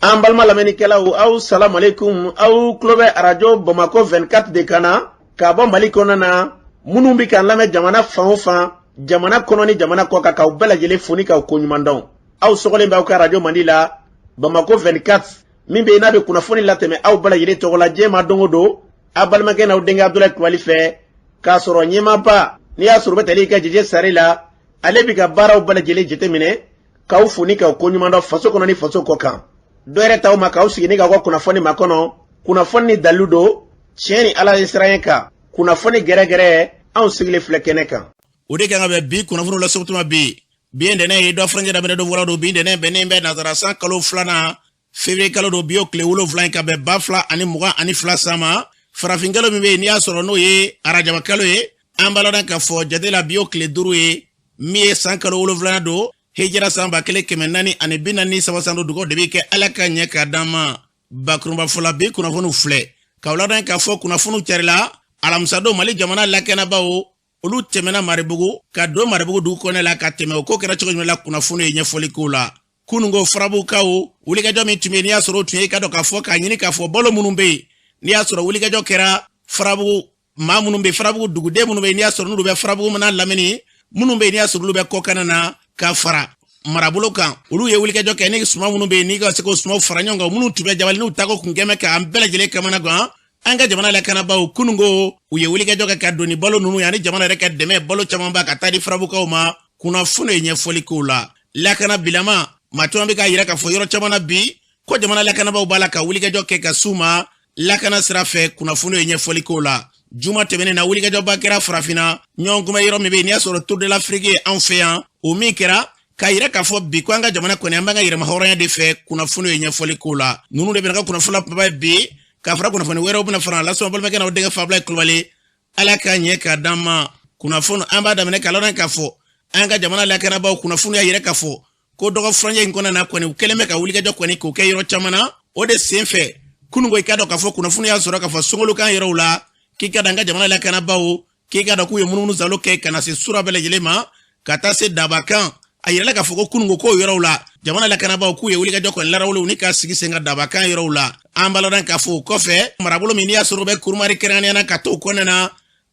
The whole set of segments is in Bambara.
An balima lamɛnnikɛlaw, aw salamalekun. Aw tulo bɛ Arajo Bamakɔ 24 de kan na k'a bɔ Mali kɔnɔna na. Minnu bɛ k'an lamɛn jamana fan o fan, jamana kɔnɔ ni jamana kɔ kan, k'aw bɛɛ lajɛlen fo ni k'aw koɲuman dɔn. Aw sɔgɔlen bɛ aw ka arajo mandi la, Bamakɔ 24, min bɛ yen n'a bɛ kunnafoni latɛmɛ aw bɛɛ lajɛlen tɔgɔ la diɲɛ ma don o don, aw balimakɛ n'aw denkɛ Abudulayi Kulubali fɛ, k'a sɔrɔ ɲɛmaaba n'i y'a sɔrɔ u bɛ tali kɛ Jeje Sare la, ale bɛ ka baaraw bɛɛ lajɛlen jateminɛ, k'aw fo ni k'aw koɲuman dɔn faso kɔnɔ ni faso kɔ kan. Dɔ yɛrɛ t'aw ma k'aw sigi ni k'aw ka kunnafoni makɔnɔ, kunnafoni ni dalilu don, tiɲɛ ni Ala ye siran kan, kunnafoni gɛrɛgɛrɛ, anw sigilen filɛ kɛnɛ kan. O de kan ka bɛn bi kunnafoniw la sɔgɔtuma. Bi ye ntɛnɛn ye, dɔ furancɛ daminɛ don fɔlɔ don. Bi ntɛnɛn bɛnnen bɛ nazara san kalo filanan, février kalo don, bi o tile 7 ye, ka bɛn 2022 san ma. Farafin kalo min bɛ yen n'i y'a sɔrɔ n'o ye arajaba kalo ye, an b'a lɔn k'a fɔ jate la bi o tile 5 ye, min ye san kalo wolonwulanan don, hijira san 1443 san don. Dugawu de bɛ kɛ Ala ka ɲɛ k'a d'an ma. Bakurunba fɔla, bi kunnafoniw filɛ k'aw ladɔn k'a fɔ kunnafoniw carila alamisadon. Mali jamana lakanabaaw, olu tɛmɛna Maribugu ka don Maribugu dugu kɔnɔ la ka tɛmɛ. O ko kɛra cogo jumɛn la? Kunnafoni ye ɲɛfɔli k'o la. Kununko, Farabugukaw, wulikajɔ min tun bɛ yen n'i y'a sɔrɔ o tun ye i ka dɔn k'a fɔ k'a ɲini k'a fɔ balo minnu bɛ yen n'i y'a sɔrɔ wulikajɔ kɛra Farabugu maa minnu bɛ Farabugu, duguden minnu bɛ yen n'i y'a sɔrɔ n'olu bɛ Farabugu mana lamini, minnu bɛ yen n'i y'a sɔrɔ olu bɛ kɔkanna na ka fara marabolo kan, olu ye wulikajɔ kɛ ni suman minnu bɛ yen n'i ka se k'o sumanw fara ɲɔgɔn kan, minnu tun bɛ jabali n'u tako kun kɛmɛ k'an bɛɛ lajɛlen kamana gan. An ka jamana lakanabaaw, kununko u ye wulikajɔ kɛ ka don ni balo ninnu ye ani jamana yɛrɛ ka dɛmɛ, balo camanba ka taa di Farabugukaw ma. Kunnafoni ye ɲɛfɔli k'o la. Lakana bilama, maa caman bɛ k'a yira k'a fɔ yɔrɔ caman na bi ko jamana lakanabaaw b'a la ka wulikajɔ kɛ ka s'u ma lakana sira fɛ. Kunnafoni ye ɲɛfɔli k'o la. Juma tɛmɛnen na, wulikajɔba kɛra Farafinna ɲɔgɔn kunbɛ yɔrɔ min bɛ yen n'i y'a sɔrɔ Tour de l'Afrique ye anw fɛ yan, o min kɛra k'a yira k'a fɔ bi ko an ka jamana kɔni, an b'an ka yɛrɛma hɔrɔnya de fɛ. Kunnafoni ye ɲɛfɔli k'o la. Ninnu de bɛna ka kunnafoni kumaba ye bi, k'a fara kunnafoni wɛrɛw bɛna fara lasɔn. Balimakɛ n'aw denkɛ Fabila Kulubali, Ala k'a ɲɛ k'a d'an ma. Kunnafoni, an b'a daminɛ k'a lɔn k'a fɔ an ka jamana lakanabaaw, kunnafoni y'a yira k'a fɔ ko dɔgɔ furancɛ in kɔnɔna na kɔni, u kɛlen bɛ ka wulikajɔ kɔni k'o kɛ yɔrɔ caman na. O de sen fɛ, kununko, i k'a dɔn k'a fɔ kunnafoni y'a sɔrɔ k'a fɔ Songolokan yɔrɔw la, k'i ka dɔn an ka jamana lakanabaaw, k'i ka dɔn k'u ye munumunu salo kɛ ka na se sura bɛɛ lajɛlen ma ka taa se Dabakan. A yirala k'a fɔ ko kununko k'o yɔrɔw la, jamana lakanabaaw k'u ye wulikajɔ kɔni larawuliw ni ka sigi sen ka Dabakan yɔrɔw la. An b'a lɔn k'a fɔ o kɔfɛ, marabolo min n'i y'a sɔrɔ o bɛ Kurumari kɛrɛnkɛrɛnnenya na ka t'o kɔnɔna na,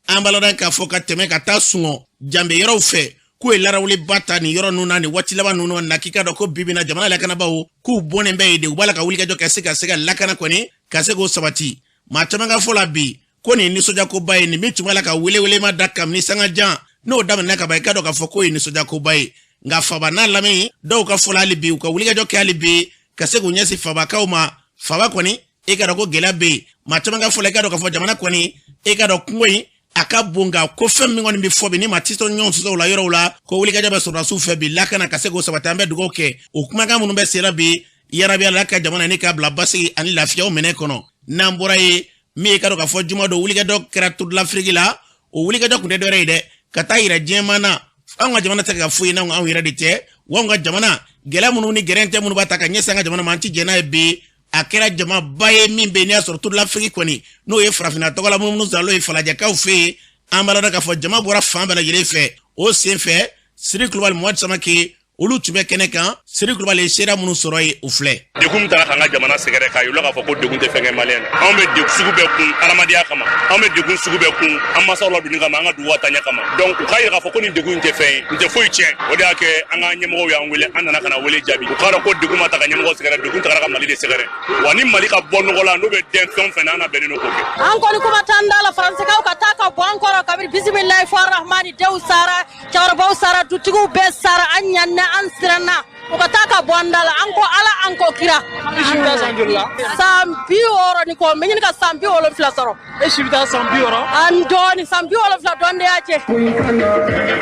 an b'a lɔn k'a fɔ ka tɛmɛ ka taa Sungɔ Janbe yɔrɔw fɛ, k'u ye larawuliba ta nin yɔrɔ ninnu na nin waati laban ninnu na. K'i ka dɔn ko bibi na, jamana lakanabaaw k'u bɔnnen bɛ yen de, u b'a la ka wulikajɔ kɛ se ka lakana kɔni ka se k'o sabati. Maa caman ka fɔ la bi ko nin nisɔndiyakoba ye nin min tun b'a la ka welewelema da kabini sanga jan n'o daminɛna ka ban. I ka dɔn k'a fɔ k'o ye nisɔndiyakoba ye, nka faba n'a lamini, dɔw ka fɔ la hali bi u ka wulikajɔ kɛ hali bi ka se k'u ɲɛsin fabakaw ma. Faba kɔni, e ka dɔn ko gɛlɛya bɛ yen. Maa caman ka fɔ la, i ka dɔn k'a fɔ jamana kɔni, e ka dɔn kungo in a ka bon, nka ko fɛn min kɔni bɛ fɔ bi ni maa tɛ sɔn ɲɔgɔn sɔsɔ o la yɔrɔw la, ko wulikajɔ bɛ sɔrɔdasiw fɛ bi lakana ka se k'o sabati. An bɛ dugawu kɛ o kumakan minnu bɛ sera bi, yarabi Ala ka jamana ni k'a bila basigi ani lafiyaw minɛ kɔnɔ. N'an bɔra ye min ye, ka dɔn k'a fɔ juma don, wulikajɔ kɛra Tour de l'Afrique la. O wulikajɔ kun tɛ dɔwɛrɛ ye dɛ, ka taa yira diɲɛmaa na anw ka jamana tɛ ka foyi n'anw anw yɛrɛ de tɛ wa anw ka jamana gɛlɛya minnu ni gɛrɛntɛ minnu b'a ta ka ɲɛsin an ka jamana ma, an ti jɛn n'a ye bi. A kɛra jamaba ye min bɛ yen n'i y'a sɔrɔ Tour de l'Afrique kɔni, n'o ye farafinna tɔgɔla munumunu salo ye falajɛkaw fɛ yen, an b'a lɔn k'a fɔ jama bɔra fan bɛɛ lajɛlen fɛ. O sen fɛ, Siri Kulubali, Muhamadu Samake, olu tun bɛ kɛnɛ kan. Siri Kulubali ye seereya minnu sɔrɔ yen, o filɛ. Degun min taara k'an ka jamana sɛgɛrɛ, k'a yir'u la k'a fɔ ko degun tɛ fɛn kɛ Maliyɛn na. Anw bɛ degun sugu bɛɛ kun adamadenya kama, anw bɛ degun sugu bɛɛ kun an mansaw ladonni kama, an ka dugu ka taaɲɛ kama. Donc u k'a yira k'a fɔ ko nin degun in tɛ fɛn ye, nin tɛ foyi tiɲɛ. O de y'a kɛ an ka ɲɛmɔgɔw y'an wele, an nana ka na wele jaabi. U k'a dɔn ko degun ma ta ka ɲɛmɔgɔ sɛgɛrɛ, degun tagara ka Mali de sɛgɛrɛ. Wa ni Mali ka bɔ nɔgɔ la, n'o bɛ dɛn fɛn o fɛn na, an na bɛnnen don k'o kɛ. An kɔni kuma t'an da la. Faransikaw ka taa ka bɔ an kɔrɔ kabini bisimilahi fɔ rahmani. Denw sara, cɛkɔrɔbaw sara, dutigiw bɛɛ sara. An ɲanna, an siranna. U ka taa ka bɔ an da la. An ko Ala, an ko kira. I si bɛ taa san joli la? San 60 ni kɔ, n bɛ ɲini ka san 70 sɔrɔ. E si bɛ taa san 60? An dɔɔni, san 70 dɔɔni de y'a cɛ.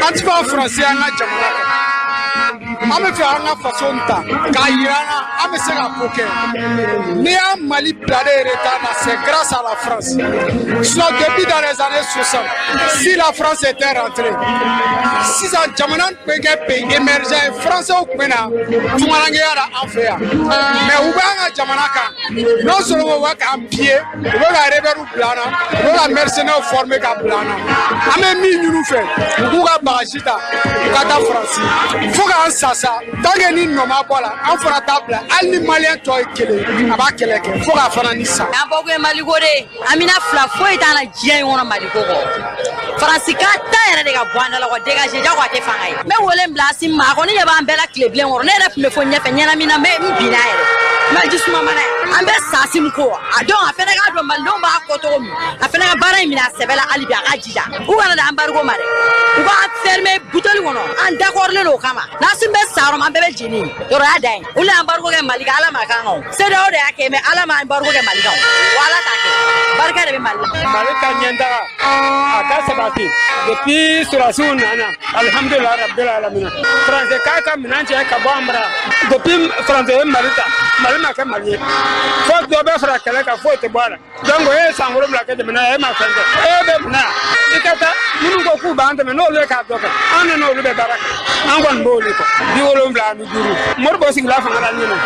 An ti fɛ Faransi an ka jamana kan. An bɛ fɛ an ka faso ta k'a yira an na an bɛ se ka ko kɛ. N'i y'a Mali bilalen retard la, c'est grâce à la France. Sinon, depuis dans les années 60, si la France était rentrée, sisan jamana tun bɛ kɛ pays émergent ye. Français tun bɛ na tunkarankeya la an fɛ yan, mais u b'an ka jamana kan, non seulement u bɛ k'an piller, u bɛ ka rebelles bila an na, u bɛ ka mercenaires former ka bila an na. An bɛ min ɲini u fɛ, u k'u ka bagaji ta, u ka taa Faransi fo k'an sa sa. Tant que ni nɔ ma bɔ a la, an fana t'a bila. Hali ni Malien tɔ ye kelen, a b'a kɛlɛ kɛ fo k'a fana ni sa. An bɔ kun ye Maliko de ye. Amina fila foyi t'an na diɲɛ in kɔnɔ Maliko kɔ. Faransi ka ta yɛrɛ de ka bɔ an da la ka dégager, jago a tɛ fanga ye. N bɛ wele bila Asimi ma, a kɔni ɲɛ b'an bɛɛ la tile bilen kɔrɔ. Ne yɛrɛ tun bɛ fo ɲɛfɛ ɲɛnamina, n bɛ n binna yɛrɛ. N bɛ ji suma mana ye. An bɛ sa Asimi ko. A donc a fana k'a dɔn Malidenw b'a kɔ cogo min. A fana ka baara in minɛ a sɛbɛ la hali bi, a k'a jija. U kana dan embargo ma dɛ. U b'an fermer buteli kɔnɔ. An d'accordlen don o kama. N'Asimi bɛ sa yɔrɔ min, an bɛɛ bɛ jeni. Yɔrɔ y'a dan ye. Olu ye embargo kɛ Mali kan, Ala m'a k'an kan o. CEDEAO de y'a kɛ, mais Ala ma embargo kɛ Mali kan o. Wa Ala t'a kɛ. Barika de bɛ Mali la. Mali ka ɲɛtaga, a ka sabati. Depuis sɔrɔdasiw nana, alihamudulila rabbil alamina. Faransi k'a ka minɛn cɛ ka bɔ an bara. Depuis Faransi ye Mali ta, Mali ma kɛ Mali ye. Fo dɔ bɛ fara kɛlɛ kan, foyi tɛ bɔ a la. Donc e ye san 7 kɛ jamana ye, e ma fɛn kɛ. E bɛ mun na yan? I ka taa minnu ko k'u b'an dɛmɛ, n'olu ye k'a dɔ kɛ, an ni n'olu bɛ baara kɛ, an kɔni b'olu kɔ. 75, Modibo sigila fanga la ɲinɛ.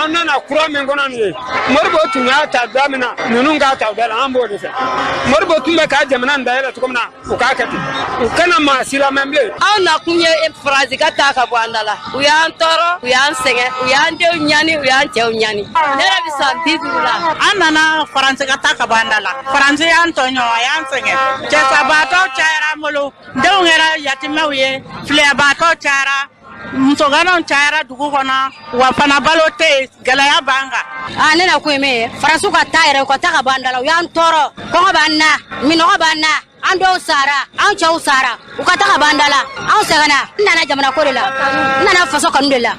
An nana kura min kɔnɔ nin ye, Modibo tun y'a ta da min na, ninnu k'a ta o da la, an b'o de fɛ. Modibo tun bɛ ka jamana in dayɛlɛ cogo min na, u k'a kɛ ten, u kana maa si lamɛn bilen. Anw nakun ye Faransi ka taa ka bɔ an da la. U y'an tɔɔrɔ, u y'an sɛgɛn, u y'an denw ɲani, u y'an cɛw ɲani. Ne yɛrɛ bɛ san 50 la. An nana Faransi ka taa ka bɔ an da la. Faransi y'an tɔɲɔ, a y'an sɛgɛn. Cɛsabaatɔ cayara an bolo, denw kɛra yatimɛw ye, filiyabaatɔ cayara, musoganaw cayara dugu kɔnɔ, wa fana balo tɛ yen, gɛlɛya b'an kan. Aa, ne na kun ye min ye, Faransiw ka taa yɛrɛ, u ka taa ka bɔ an da la. U y'an tɔɔrɔ, kɔngɔ b'an na, minɔgɔ b'an na, an dɔw sara, an cɛw sara. U ka taa ka bɔ an da la, anw sɛgɛnna. N nana jamana ko de la, n nana faso kanu de la.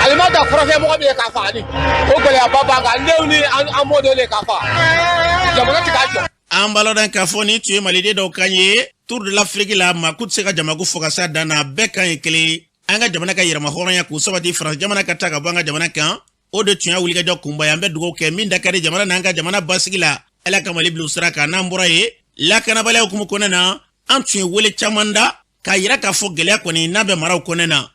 Ale ma da kɔrɔfɛ mɔgɔ min ye k'a faga, ni o gɛlɛyaba b'an kan, denw ni an mɔdenw de k'a faga, jamana tɛ k'a jɔ. An b'a lɔn k'a fɔ nin tun ye Maliden dɔw kan ye Tour de l'Afrique la. Maa ku tɛ se ka jamaku fɔ ka s'a dan na, bɛɛ kan ye kelen. An ka jamana ka yɛrɛma hɔrɔnya k'u sabati, Faransi jamana ka taa ka bɔ an ka jamana kan, o de tun y'a wulikajɔ kunba ye. An bɛ dugawu kɛ min da ka di jamana n'an ka jamana basigi la, Ala ka Mali bila sira kan. N'an bɔra yen, lakanabaliya hukumu kɔnɔna na, an tun ye wele caman da k'a yira k'a fɔ gɛlɛya kɔni n'a bɛ maraw kɔnɔna na.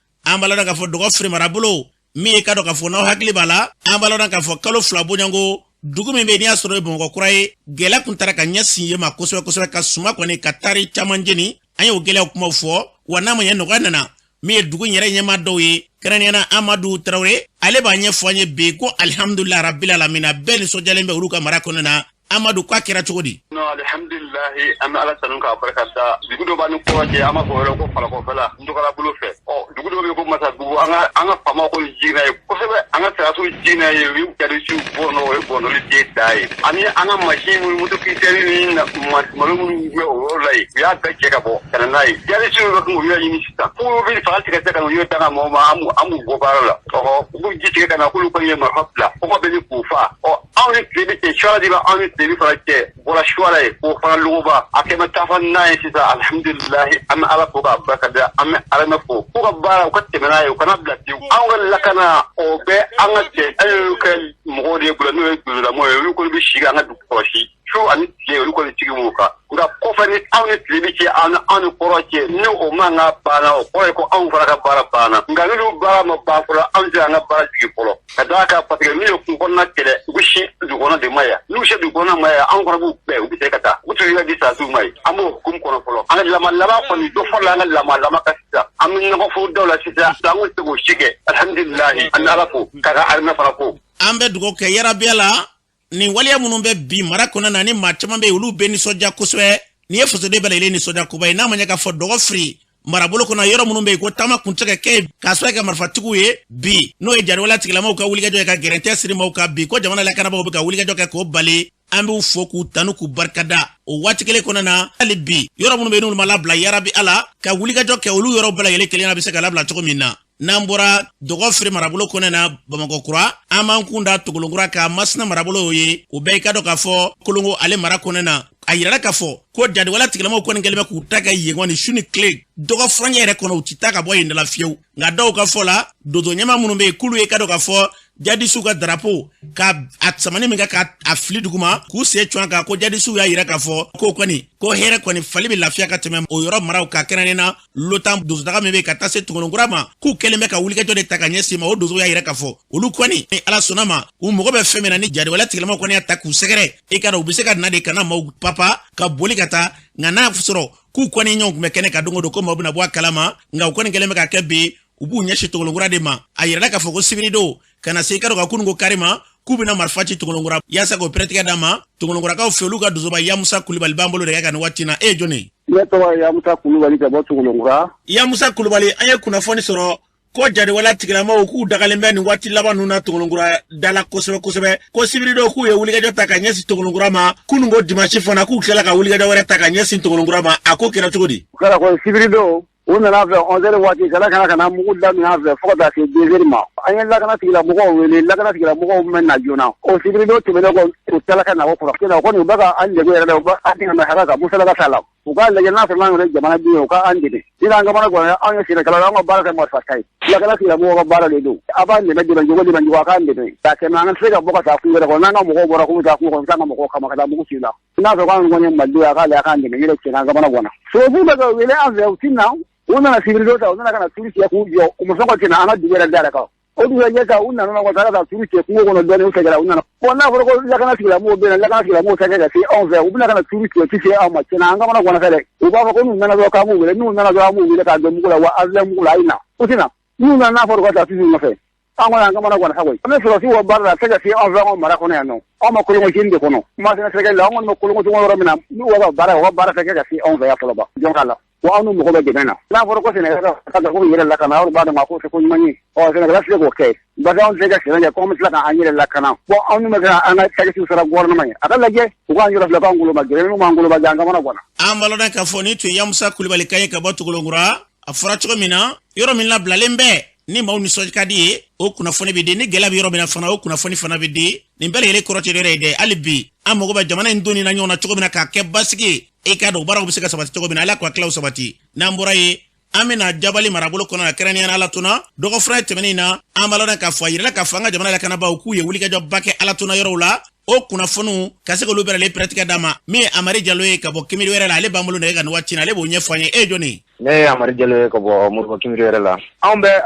An b'a lɔn k'a fɔ Dɔgɔ Firi marabolo min ye, ka dɔn k'a fɔ n'aw hakili b'a la, an b'a lɔn k'a fɔ kalo 2 bonyanko, dugu min bɛ yen n'i y'a sɔrɔ ye Bamakɔ kura ye, gɛlɛya kun taara ka ɲɛsin yen ma kosɛbɛ kosɛbɛ, ka suma kɔni ka taari caman jeni. An y'o gɛlɛyaw kumaw fɔ wa, n'a ma ɲɛ nɔgɔya nana, min ye dugu yɛrɛ ɲɛmaa dɔw ye, kɛrɛnkɛrɛnnenya na Amadu Tarawele, ale b'a ɲɛfɔ an ye bi ko alihamudulila rabbil alamina, bɛɛ nisɔndiyalen bɛ olu ka mara kɔnɔna na. Amadu, k'a kɛra cogo di? Non, alihamdulilahi, an bɛ Ala tanu k'a barika da. Dugu dɔ b'an ni kɔrɔn cɛ, an b'a fɔ o yɔrɔ ko Falakɔfɛla, Ndɔgɔla bolo fɛ. Ɔ, dugu dɔ bɛ yen ko Masadugu. An ka faamaw kɔni jiginna ye kosɛbɛ, an ka sɔrɔdasiw jiginna ye, u ye jadisiw bɔnɔ, o ye bɔnɔli den da ye. Ani an ka mansin minnu, moto-cutter ni malo minnu bɛ o yɔrɔ la yen, u y'a bɛɛ cɛ ka bɔ ka na n'a ye. Jadisiw bɛ k'u yɛrɛ ɲini sisan, k'u bɛ faga tigɛ se ka na u yɛrɛ da ka mɔgɔw ma, an b'u bɔ baara la. Ɔhɔ, u b'u ji tigɛ ka na, k'olu kɔni ye marifa bila, kɔngɔ bɛ ni k'u fa. Ɔ, anw ni tile bɛ cɛ, suwala de bɛ anw ni tile fana cɛ, bɔra suwala ye k'o fana logoba, a kɛmɛ tafa n'a ye sisan. Alihamudulilahi, an bɛ Ala fo k'a barika da, an bɛ armée fo k'u ka baara, u ka tɛmɛ n'a ye, u kana bila pewu. Anw ka lakana, o bɛ an ka cɛ, an y'olu kɛ mɔgɔw de ye bolo, n'o ye donsolamɔgɔ ye, olu kɔni bɛ sigi an ka dugu kɔlɔsi su ani tile, olu kɔni sigi b'o kan. Nka kɔfɛ, ni anw ni tile bɛ cɛ, an anw ni kɔrɔ cɛ, ni o man ka banna, o kɔrɔ ye ko anw fana ka baara banna. Nka n'olu baara ma ban fɔlɔ, anw tɛ an ka baara jigin fɔlɔ, ka d'a kan parce que n'u ye kungo kɔnɔna kɛlɛ, u bɛ sin dugu kɔnɔ de ma yan. N'u se dugu kɔnɔna ma yan, anw fana b'u bɛɛ, u bɛ se ka taa, u bɛ t'u yɛrɛ di sasiw ma yen. An b'o hukumu kɔnɔ fɔlɔ. An ka lama laban kɔni, dɔ fɔlɔ an ka lama laban ka sisan, an bɛ ɲɔgɔn fo daw la sisan, an k'o se k'o si kɛ. Alihamudulilahi, an bɛ Ala fo k'a ka armée fana fo. An bɛ dugawu kɛ yarabiya la. Nin waleya minnu bɛ bi mara kɔnɔna na, ni maa caman bɛ yen, olu bɛ nisɔndiya kosɛbɛ. Nin ye fasoden bɛɛ lajɛlen nisɔndiya koba ye. N'a ma ɲɛ k'a fɔ Dɔgɔ Firi marabolo kɔnɔ, yɔrɔ minnu bɛ yen ko taama kun tɛ ka kɛ k'a sababu kɛ marifatigiw ye bi, n'o ye jariwala tigilamaw ka wulikajɔ ye ka gɛrɛntɛ siri maaw kan bi, ko jamana lakanabaaw bɛ ka wulikajɔ kɛ k'o bali, an b'u fo k'u tanu k'u barikada. O waati kelen kɔnɔna na, hali bi yɔrɔ minnu bɛ yen n'olu ma labila, yarabi Ala ka wulikajɔ kɛ, olu yɔrɔ bɛɛ lajɛlen kelen bɛ se ka labila cogo min na. N'an bɔra Dɔgɔ Firi marabolo kɔnɛ na Bamakɔ kura, an b'an kun da Togolonkura ka Masina marabolo ye. O bɛɛ i ka dɔn k'a fɔ Kolongo ale mara kɔnɛ na, a yirala k'a fɔ ko jadiwala tigilamaw kɔni kɛlen bɛ k'u ta kɛ yen kɔni su ni tile, dɔgɔ furancɛ yɛrɛ kɔnɔ, u ti taa ka bɔ yen da la fiyewu. Nka dɔw ka fɔ la, dodo ɲɛma minnu bɛ yen, k'olu ye ka dɔn k'a fɔ Jadisiw ka darapo ka a samani min kɛ ka a fili duguma k'u sen cun a kan, ko jadisiw y'a yira k'a fɔ ko kɔni ko hɛrɛ kɔni fali bɛ lafiya ka tɛmɛ o yɔrɔ maraw kan, kɛrɛnkɛrɛnnen na Lotan donsodaga min bɛ ka taa se Tongolonkura ma, k'u kɛlen bɛ ka wulikajɔ de ta ka ɲɛsin ma. O donsow y'a yira k'a fɔ olu kɔni ni Ala sɔnna ma, u mago bɛ fɛn min na, ni jadiwale tigilamaw kɔni y'a ta k'u sɛgɛrɛ, i ka dɔn u bɛ se ka na de ka na maaw papa ka boli ka taa. Nka n'a sɔrɔ k'u kɔni ɲɔgɔn tun bɛ kɛnɛ kan don o don, ko maaw bɛna bɔ a kalama, nka u kɔni kɛlen bɛ ka kɛ bi, u b'u ɲɛsin Tongolonkura de ma. A yirala k'a fɔ ko sibiridon ka na se i ka dɔn ka kununko kari ma, k'u bɛna marifa ci Tongolonkura yaasa k'o pɛrɛtigɛ d'a ma. Tongolonkurakaw fɛ, olu ka donsoba Yamusa Kulubali b'an bolo de kan nin waati na. E ye jɔni ye? Ne tɔgɔ ye Yamusa Kulubali ka bɔ Tongolonkura. Yamusa Kulubali, an ye kunnafoni sɔrɔ ko jadiwale tigilamaw k'u dagalen bɛ nin waati laban ninnu na Tongolonkura da la kosɛbɛ kosɛbɛ, ko sibiridon k'u ye wulikajɔ ta ka ɲɛsin Tongolonkura ma, kununko dimansi fana k'u tilala ka wulikajɔ wɛrɛ ta ka ɲɛsin Tongolonkura ma. A ko kɛra cogo di? O kɛra ko sibiridon u nana fɛ 11 heures waati ka na ka na mugu daminɛ an fɛ fo ka taa se 2 heures ma. An ye lakana tigilamɔgɔw wele, lakana tigilamɔgɔw ma na joona. O sibiridon tɛmɛnen kɔ, u tilala ka na o kɔrɔ o kɔni u bɛ ka an dɛmɛ yɛrɛ de, u bɛ an dɛmɛ hakɛ kan musalaka t'a la. U k'a lajɛ n'a sɔrɔ n'an yɛrɛ jamana den ye, u ka an dɛmɛ. Ni an kamana ganna, anw ye sɛnɛkɛlaw ye, an ka baara tɛ marifa ta ye, lakana tigilamɔgɔw ka baara de don. A b'an dɛmɛ dɛmɛ cogo dɛmɛ cogo, a k'an dɛmɛ ka tɛmɛ. An ka se ka bɔ ka taa kungo yɛrɛ kɔnɔ, n'an ka mɔgɔw bɔra k'u bɛ taa kungo kɔnɔ, u bɛ taa an ka mɔgɔw kama ka taa mugu ci la. N'a sɔrɔ k'an kɔni ye Maliden ye, a k'a lajɛ a k'an dɛmɛ. N yɛrɛ tiɲɛna, an kamana ganna. Sɔrɔdasiw bɛ ka wele an fɛ, u ti na. U nana sibiridon ta, u nana ka na turu cɛ k'u jɔ, u ma sɔn ka tɛmɛ an ka dugu yɛrɛ da yɛrɛ kan. O dugusajɛ ta, u nana ka taa ka turu cɛ kungo kɔnɔ dɔɔnin, u seginna, u nana. Bon, n'a fɔra ko lakana tigilamɔgɔw bɛ na, lakana tigilamɔgɔw tɛ kɛ ka se anw fɛ, u bɛna ka na turu cɛ ti se anw ma. Tiɲɛna, an kamana ganna fɛ dɛ. U b'a fɔ ko n'u nana dɔrɔn k'an b'u wele, n'u nana dɔrɔn an b'u wele k'a don mugu la, wa an filɛ mugu la, a ye na. U tɛ na. N'u nana, n'a fɔra u ka taa tuuru nɔfɛ, an kɔni an kamana ganna sa koyi. An bɛ sɔrɔdasiw ka baara la, a tɛ ka se anw fɛ an ka mara kɔnɔ yan nɔ. Anw ma kolongo jeni de kɔnɔ masina sɛgɛ la, an kɔni bɛ kolongo yɔrɔ min na, n'u ka baara, u ka baara tɛ kɛ ka se anw fɛ yan fɔlɔ ba jɔn k'a la. Wa anw n'u mago bɛ dɛmɛ na. N'a fɔra ko sɛnɛkɛla ka ko yɛrɛ lakana, aw b'a dɔn k'a ko tɛ ko ɲuman ye. Ɔ sɛnɛkɛla tɛ se k'o kɛ, parce que anw tɛ se ka sɛnɛ kɛ ko an bɛ tila k'an yɛrɛ lakana. Bon, anw bɛ ka an ka taxes sara gouvernement ye, a ka lajɛ u k'an yɔrɔ filɛ k'an golo ma gɛrɛ, n'u m'an golo ma an kamana ganna. An b'a lɔn k'a fɔ nin tun ye Yamusa Kulubali kan ye ka bɔ Togolonkura. A fɔra cogo min na, yɔrɔ min labilalen bɛ ni maaw nisɔn ka di ye, o kunnafoni bɛ di. Ni gɛlɛya bɛ yɔrɔ min na fana, o kunnafoni fana bɛ di. Nin bɛɛ lajɛlen kɔrɔ tɛ dɔwɛrɛ ye dɛ, hali bi an mago bɛ jamana in donni na ɲɔgɔn na cogo min na k'a kɛ basigi ye, i k'a dɔn baaraw bɛ se ka sabati cogo min na. Ala k'a tilaw sabati. N'an bɔra yen, an bɛna Jabali marabolo kɔnɔ na, kɛrɛnkɛrɛnnenya Alatona. Dɔgɔfura tɛmɛnen na, an b'a lɔn k'a fɔ a yirala k'a fɔ an ka jamana lakanabaaw k'u ye wulikajɔba kɛ Alatona yɔrɔw la. O kunnafoniw ka se k'olu bɛɛ lajɛlen pɛrɛtigɛ d'a ma. Min ye Amari Jalo ye ka bɔ Kimiri wɛrɛ la, ale b'an bolo nɛgɛ kan nin waati in na, ale b'o ɲɛfɔ an ye. E ye jɔni ye? Ne ye Amari Jalo ye ka bɔ Moribo Kimiri wɛrɛ la. Anw bɛ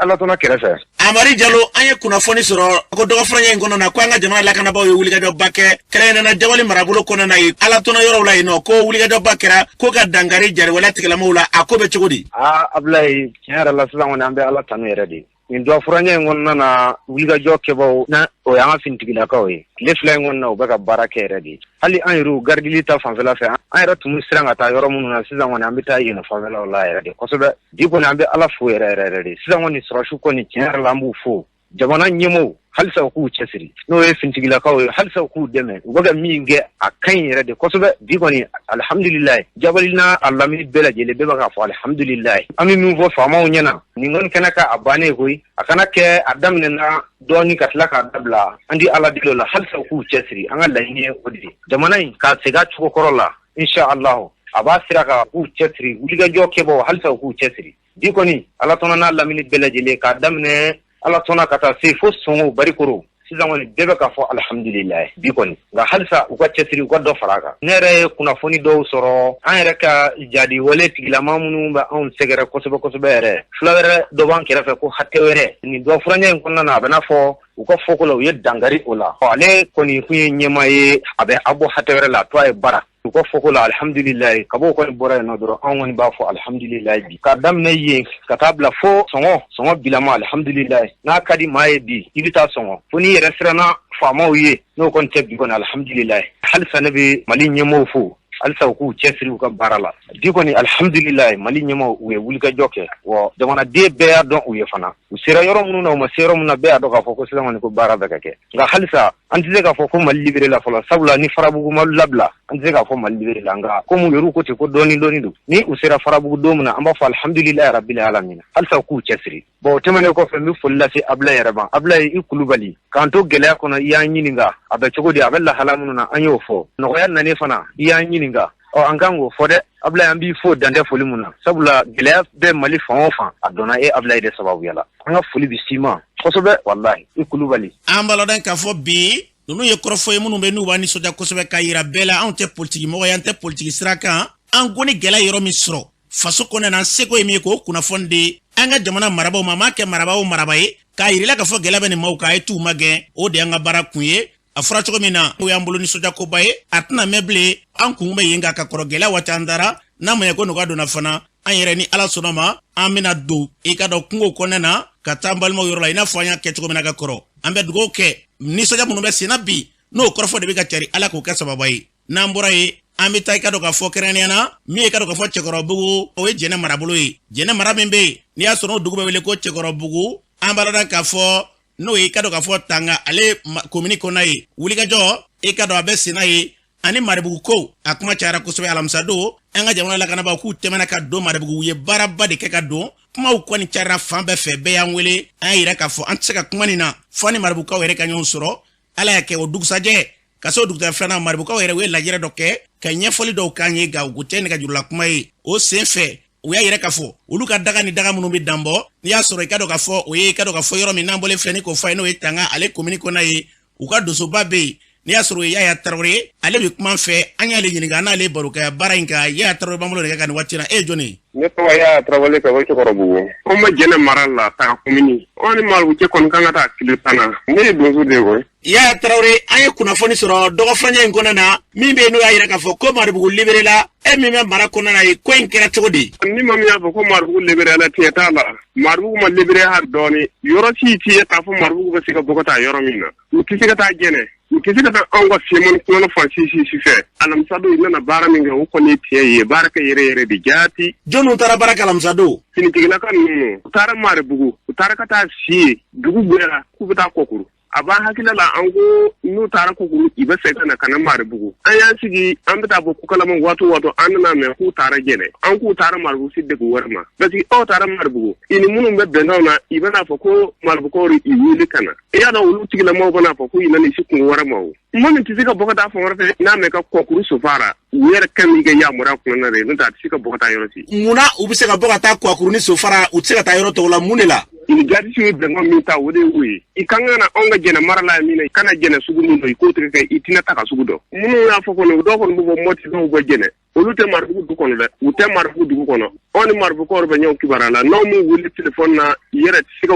Alatona kɛrɛfɛ. Amari Jalo, an ye kunnafoni sɔrɔ ko dɔgɔfurancɛ in kɔnɔ na, ko an ka jamana lakanabaaw ye wulikajɔba kɛ kɛrɛnkɛrɛnnenya la Jabali marabolo kɔnɔ na yen, Alatona yɔrɔw la yen nɔ, ko wulikajɔba kɛra ko ka dankari jariwale tigilamaw la. A ko bɛ cogo di? Aa Abulayi, tiɲɛ yɛrɛ la, sisan kɔni an bɛ Ala tanu yɛrɛ de. Nin dɔgɔfurancɛ in kɔnɔna na, wulikajɔ kɛbaw na, o y'an ka finitigilakaw ye. Tile 2 in kɔnɔna na, u bɛ ka baara kɛ yɛrɛ de. Hali an yɛrɛw garidili ta fanfɛla fɛ, an yɛrɛ tun bɛ siran ka taa yɔrɔ minnu na, sisan kɔni an bɛ taa yen fanfɛlaw la yɛrɛ de kosɛbɛ. Bi kɔni an bɛ Ala fo yɛrɛ yɛrɛ yɛrɛ de. Sisan kɔni sɔrɔsiw kɔni, tiɲɛ yɛrɛ la, an b'u fo. Jamana ɲɛmɔgɔw, halisa u k'u cɛsiri, n'o ye finitigilakaw ye, halisa u k'u dɛmɛ. U bɛ ka min kɛ, a ka ɲi yɛrɛ de kosɛbɛ. Bi kɔni alihamudulilayi, Jabali n'a a lamini bɛɛ lajɛlen bɛɛ bɛ k'a fɔ alihamudulilayi. An bɛ min fɔ faamaw ɲɛna, nin kɔni kana kɛ a bannen koyi, a kana kɛ a daminɛna dɔɔni ka tila k'a dabila. An di Ala deli o la, halisa u k'u cɛsiri. An ka laɲini ye o de ye, jamana in k'a segin a cogo kɔrɔ la, inshallah a b'a sira kan. K'u cɛsiri, wulikajɔ kɛbaw, halisa u k'u cɛsiri. Bi kɔni Alatɔnɔ n'a lamini bɛɛ lajɛlen, k'a daminɛ Alatɔnɔ ka taa se fo Sɔngo Barikoro, sisan kɔni bɛɛ bɛ k'a fɔ alihamudulilayi bi kɔni. Nka halisa u ka cɛsiri, u ka dɔ fara a kan. Ne yɛrɛ ye kunnafoni dɔw sɔrɔ, an yɛrɛ ka jadi wale tigilama minnu bɛ anw sɛgɛrɛ kosɛbɛ kosɛbɛ yɛrɛ, fila wɛrɛ dɔ b'an kɛrɛfɛ ko hatɛ wɛrɛ. Nin dɔ furancɛ in kɔnɔna na, a bɛ n'a fɔ u ka fɔko la, u ye dankari o la. Ale kɔni kun ye ɲɛmaa ye, a bɛ a bɔ hatɛ wɛrɛ la, a to a ye bara u ka fɔko la, alihamudulilayi. Ka b'o kɔni bɔra yen nɔ dɔrɔn, anw kɔni b'a fɔ alihamudulilayi bi, k'a daminɛ yen ka taa bila fo Sɔngɔ, Sɔngɔ bilama, alihamudulilayi. N'a ka di maa ye bi, i bɛ taa Sɔngɔ, fo n'i yɛrɛ siranna faamaw ye, n'o kɔni tɛ, bi kɔni alihamudulilayi. Halisa ne bɛ Mali ɲɛmɔgɔw fo, halisa u k'u cɛsiri u ka baara la. Bi kɔni alihamudulilayi, Mali ɲɛmɔgɔw, u ye wulikajɔ kɛ, wa jamanaden bɛɛ y'a dɔn u ye fana. U sera yɔrɔ minnu na, u ma se yɔrɔ minnu na, bɛɛ y'a dɔn k'a fɔ ko sisan kɔni ko baara bɛ ka kɛ. Nka halisa an tɛ se k'a fɔ ko Mali libéré la fɔlɔ, sabula ni Farabugu ma labila, an tɛ se k'a fɔ Mali libéré la. Nka komi u yɛrɛ ko ten ko dɔɔni dɔɔni don, ni u sera Farabugu don min na, an b'a fɔ alihamudulilayi rabili alamina. Halisa u k'u cɛsiri. Bon, o tɛmɛnen kɔfɛ, n bɛ foli lase Abulayi yɛrɛ ma. Abulayi, i Kulubali, k'an to gɛlɛya kɔnɔ, i y'an ɲininka a bɛ cogo di, a bɛ lahala minnu na, an y'o fɔ. Nɔgɔya nanen fana, i y'an ɲininka. Ɔ, an kan k'o fɔ dɛ. Abulayi, an b'i fo dan tɛ foli mun na, sabula gɛlɛya bɛ Mali fan o fan, a dɔnna e Abulayi de sababuya la. An ka foli bɛ s'i ma kosɛbɛ, walahi, i Kulubali. An b'a ladɔn k'a fɔ bi ninnu ye kɔrɔfɔ ye minnu bɛ n'u b'an nisɔndiya kosɛbɛ k'a yira bɛɛ la, anw tɛ politiki mɔgɔ ye, an tɛ politiki sira kan. An ko ni gɛlɛya yɔrɔ min sɔrɔ faso kɔnɔ na, an seko ye min ye k'o kunnafoni di an ka jamana marabaaw ma. An m'a kɛ marabaa o marabaa ye k'a yirila k'a fɔ gɛlɛya bɛ nin maaw kan, a ye t'u magɛn. O de y'an ka baara kun ye. A fɔra cogo min na, o y'an bolo nisɔndiya koba ye. A tɛna mɛn bilen, an kun bɛ yen kan ka kɔrɔ gɛlɛya waati an taara n'a ma ɲɛ ko nɔgɔya donna fana. An yɛrɛ, ni Ala sɔnna ma, an bɛna don i ka dɔn kungo kɔnɔna na ka taa an balimaw yɔrɔ la, i n'a fɔ an y'a kɛ cogo min na ka kɔrɔ. An bɛ dugawu kɛ, nisɔndiya minnu bɛ senna bi, n'o kɔrɔfɔ de bɛ ka cari, Ala k'o kɛ sababa ye. N'an bɔra yen, an bɛ taa i ka dɔn k'a fɔ kɛrɛnkɛrɛnnenya na min ye i ka dɔn k'a fɔ Cɛkɔrɔbugu, o ye Jɛnɛ marabolo ye. Jɛnɛ mara min bɛ yen, n'i y'a sɔrɔ o dugu bɛ wele ko Cɛkɔrɔbugu, an b'a ladɔn k'a fɔ n'o ye i ka dɔn k'a fɔ Tanga ale komini kɔnɔna ye. Wulikajɔ i ka dɔn a bɛ senna ye ani Maribugu ko a kuma cayara kosɛbɛ. Alamisadon, an ka jamana lakanabaaw k'u tɛmɛna ka don Maribugu, u ye baaraba de kɛ ka don. Kumaw kɔni cayara fan bɛɛ fɛ, bɛɛ y'an wele. An y'a yira k'a fɔ an tɛ se ka kuma nin na fo ni Maribugukaw yɛrɛ ka ɲɔgɔn sɔrɔ. Ala y'a kɛ, o dugusajɛ ka se o dugutigi filanan, Maribugukaw yɛrɛ u ye lajɛrɛ dɔ kɛ ka ɲɛfɔli dɔw k'an ye, nka u tɛ nɛgɛjurula kuma ye. O sen fɛ, u y'a yira k'a fɔ olu ka daga ni daga minnu bɛ danbɔ, n'i y'a sɔrɔ i ka dɔn k'a fɔ o ye i ka dɔn k'a fɔ yɔrɔ min n'an bɔlen filɛ ni k'o fɔ a ye, n'o ye Tanga ale komini kɔnɔna ye, u ka donsoba bɛ yen, n'i y'a sɔrɔ o ye Yaya Tarawele ye. Ale bɛ kuma fɛ, an y'ale ɲininka n'ale baro kɛ baara in kan. Yaya Tarawele b'an bolo nɛgɛ kan nin waati na. E ye jɔni ye? Ne tɔgɔ Yaya Tarawele ka bɔ Cɛkɔrɔbugu. Anw bɛ Jɛnɛ mara la, Tanga komini. Anw ni Maribugu cɛ kɔni kan ka taa kilo 10 na. Ne ye donso de ye koyi. Yaya Tarawele, an ye kunnafoni sɔrɔ dɔgɔfurancɛ in kɔnɔna na min bɛ yen, n'o y'a yira k'a fɔ ko Maribugu libéré la. E min bɛ mara kɔnɔna na ye, ko in kɛra cogo di? Ni maa min y'a fɔ ko Maribugu libéré la, tiɲɛ t'a la. Maribugu ma libéré hali dɔɔni. Yɔrɔ si tɛ ye k'a fɔ Maribugu bɛ se ka bɔ ka taa yɔrɔ min na. U tɛ se ka taa Jɛnɛ, u tɛ se ka taa anw ka Fiyemani kɔnɔna fan si si si fɛ. Alamisa don, i nana baara min kɛ, o kɔni ye tiɲɛ ye, baara kɛ yɛrɛ yɛrɛ de jaati. Jɔnniw taara baara kɛ alamisa don? Finitigilaka ninnu, u taara Maribugu, u taara ka taa si yen, dugu gwɛra k'u bɛ taa Kɔkuru. A b'an hakili la, an ko n'u taara Kɔkuru, i bɛ segin ka na ka na Maribugu. An y'an sigi, an bɛ taa bɔ ko kalama waati o waati, an nana mɛn k'u taara Jɛnɛ. An k'u taara Maribugu si degun wɛrɛ ma, parce que aw taara Maribugu, i ni minnu bɛ bɛnkanw na, i bɛn'a fɔ ko Maribugukaw i wele ka na. I y'a dɔn, olu tigilamɔgɔw bɛn'a fɔ ko i nana i si kungo wɛrɛ ma. O maa min tɛ se ka bɔ ka taa fan wɛrɛ fɛ n'a ma kɛ Kɔkuru Sofara, u yɛrɛ ka min kɛ yamaruya kɔnɔna de, n'o tɛ a tɛ se ka bɔ ka taa yɔrɔ si. Munna u bɛ se ka bɔ ka taa Kɔkuru ni Sofara, u tɛ se ka taa yɔrɔ tɔw la, mun de la? I ni jadisiw ye bɛnkan min ta, o de y'o ye. I kan ka na anw ka Jɛnɛ mara la min na, i kana Jɛnɛ sugu min dɔn, i k'o tigɛ kɛ, i tɛna ta ka sugu dɔn. Minnu y'a fɔ kɔni, dɔw kɔni b'u bɔ Mɔti, dɔw bɔ Jɛnɛ, olu tɛ Maribugu du kɔnɔ dɛ, u tɛ Maribugu dugu kɔnɔ. Anw ni Maribugukaw bɛ ɲɔgɔn kibaruya la. N'aw m'u wele telefɔni na, i yɛrɛ tɛ se ka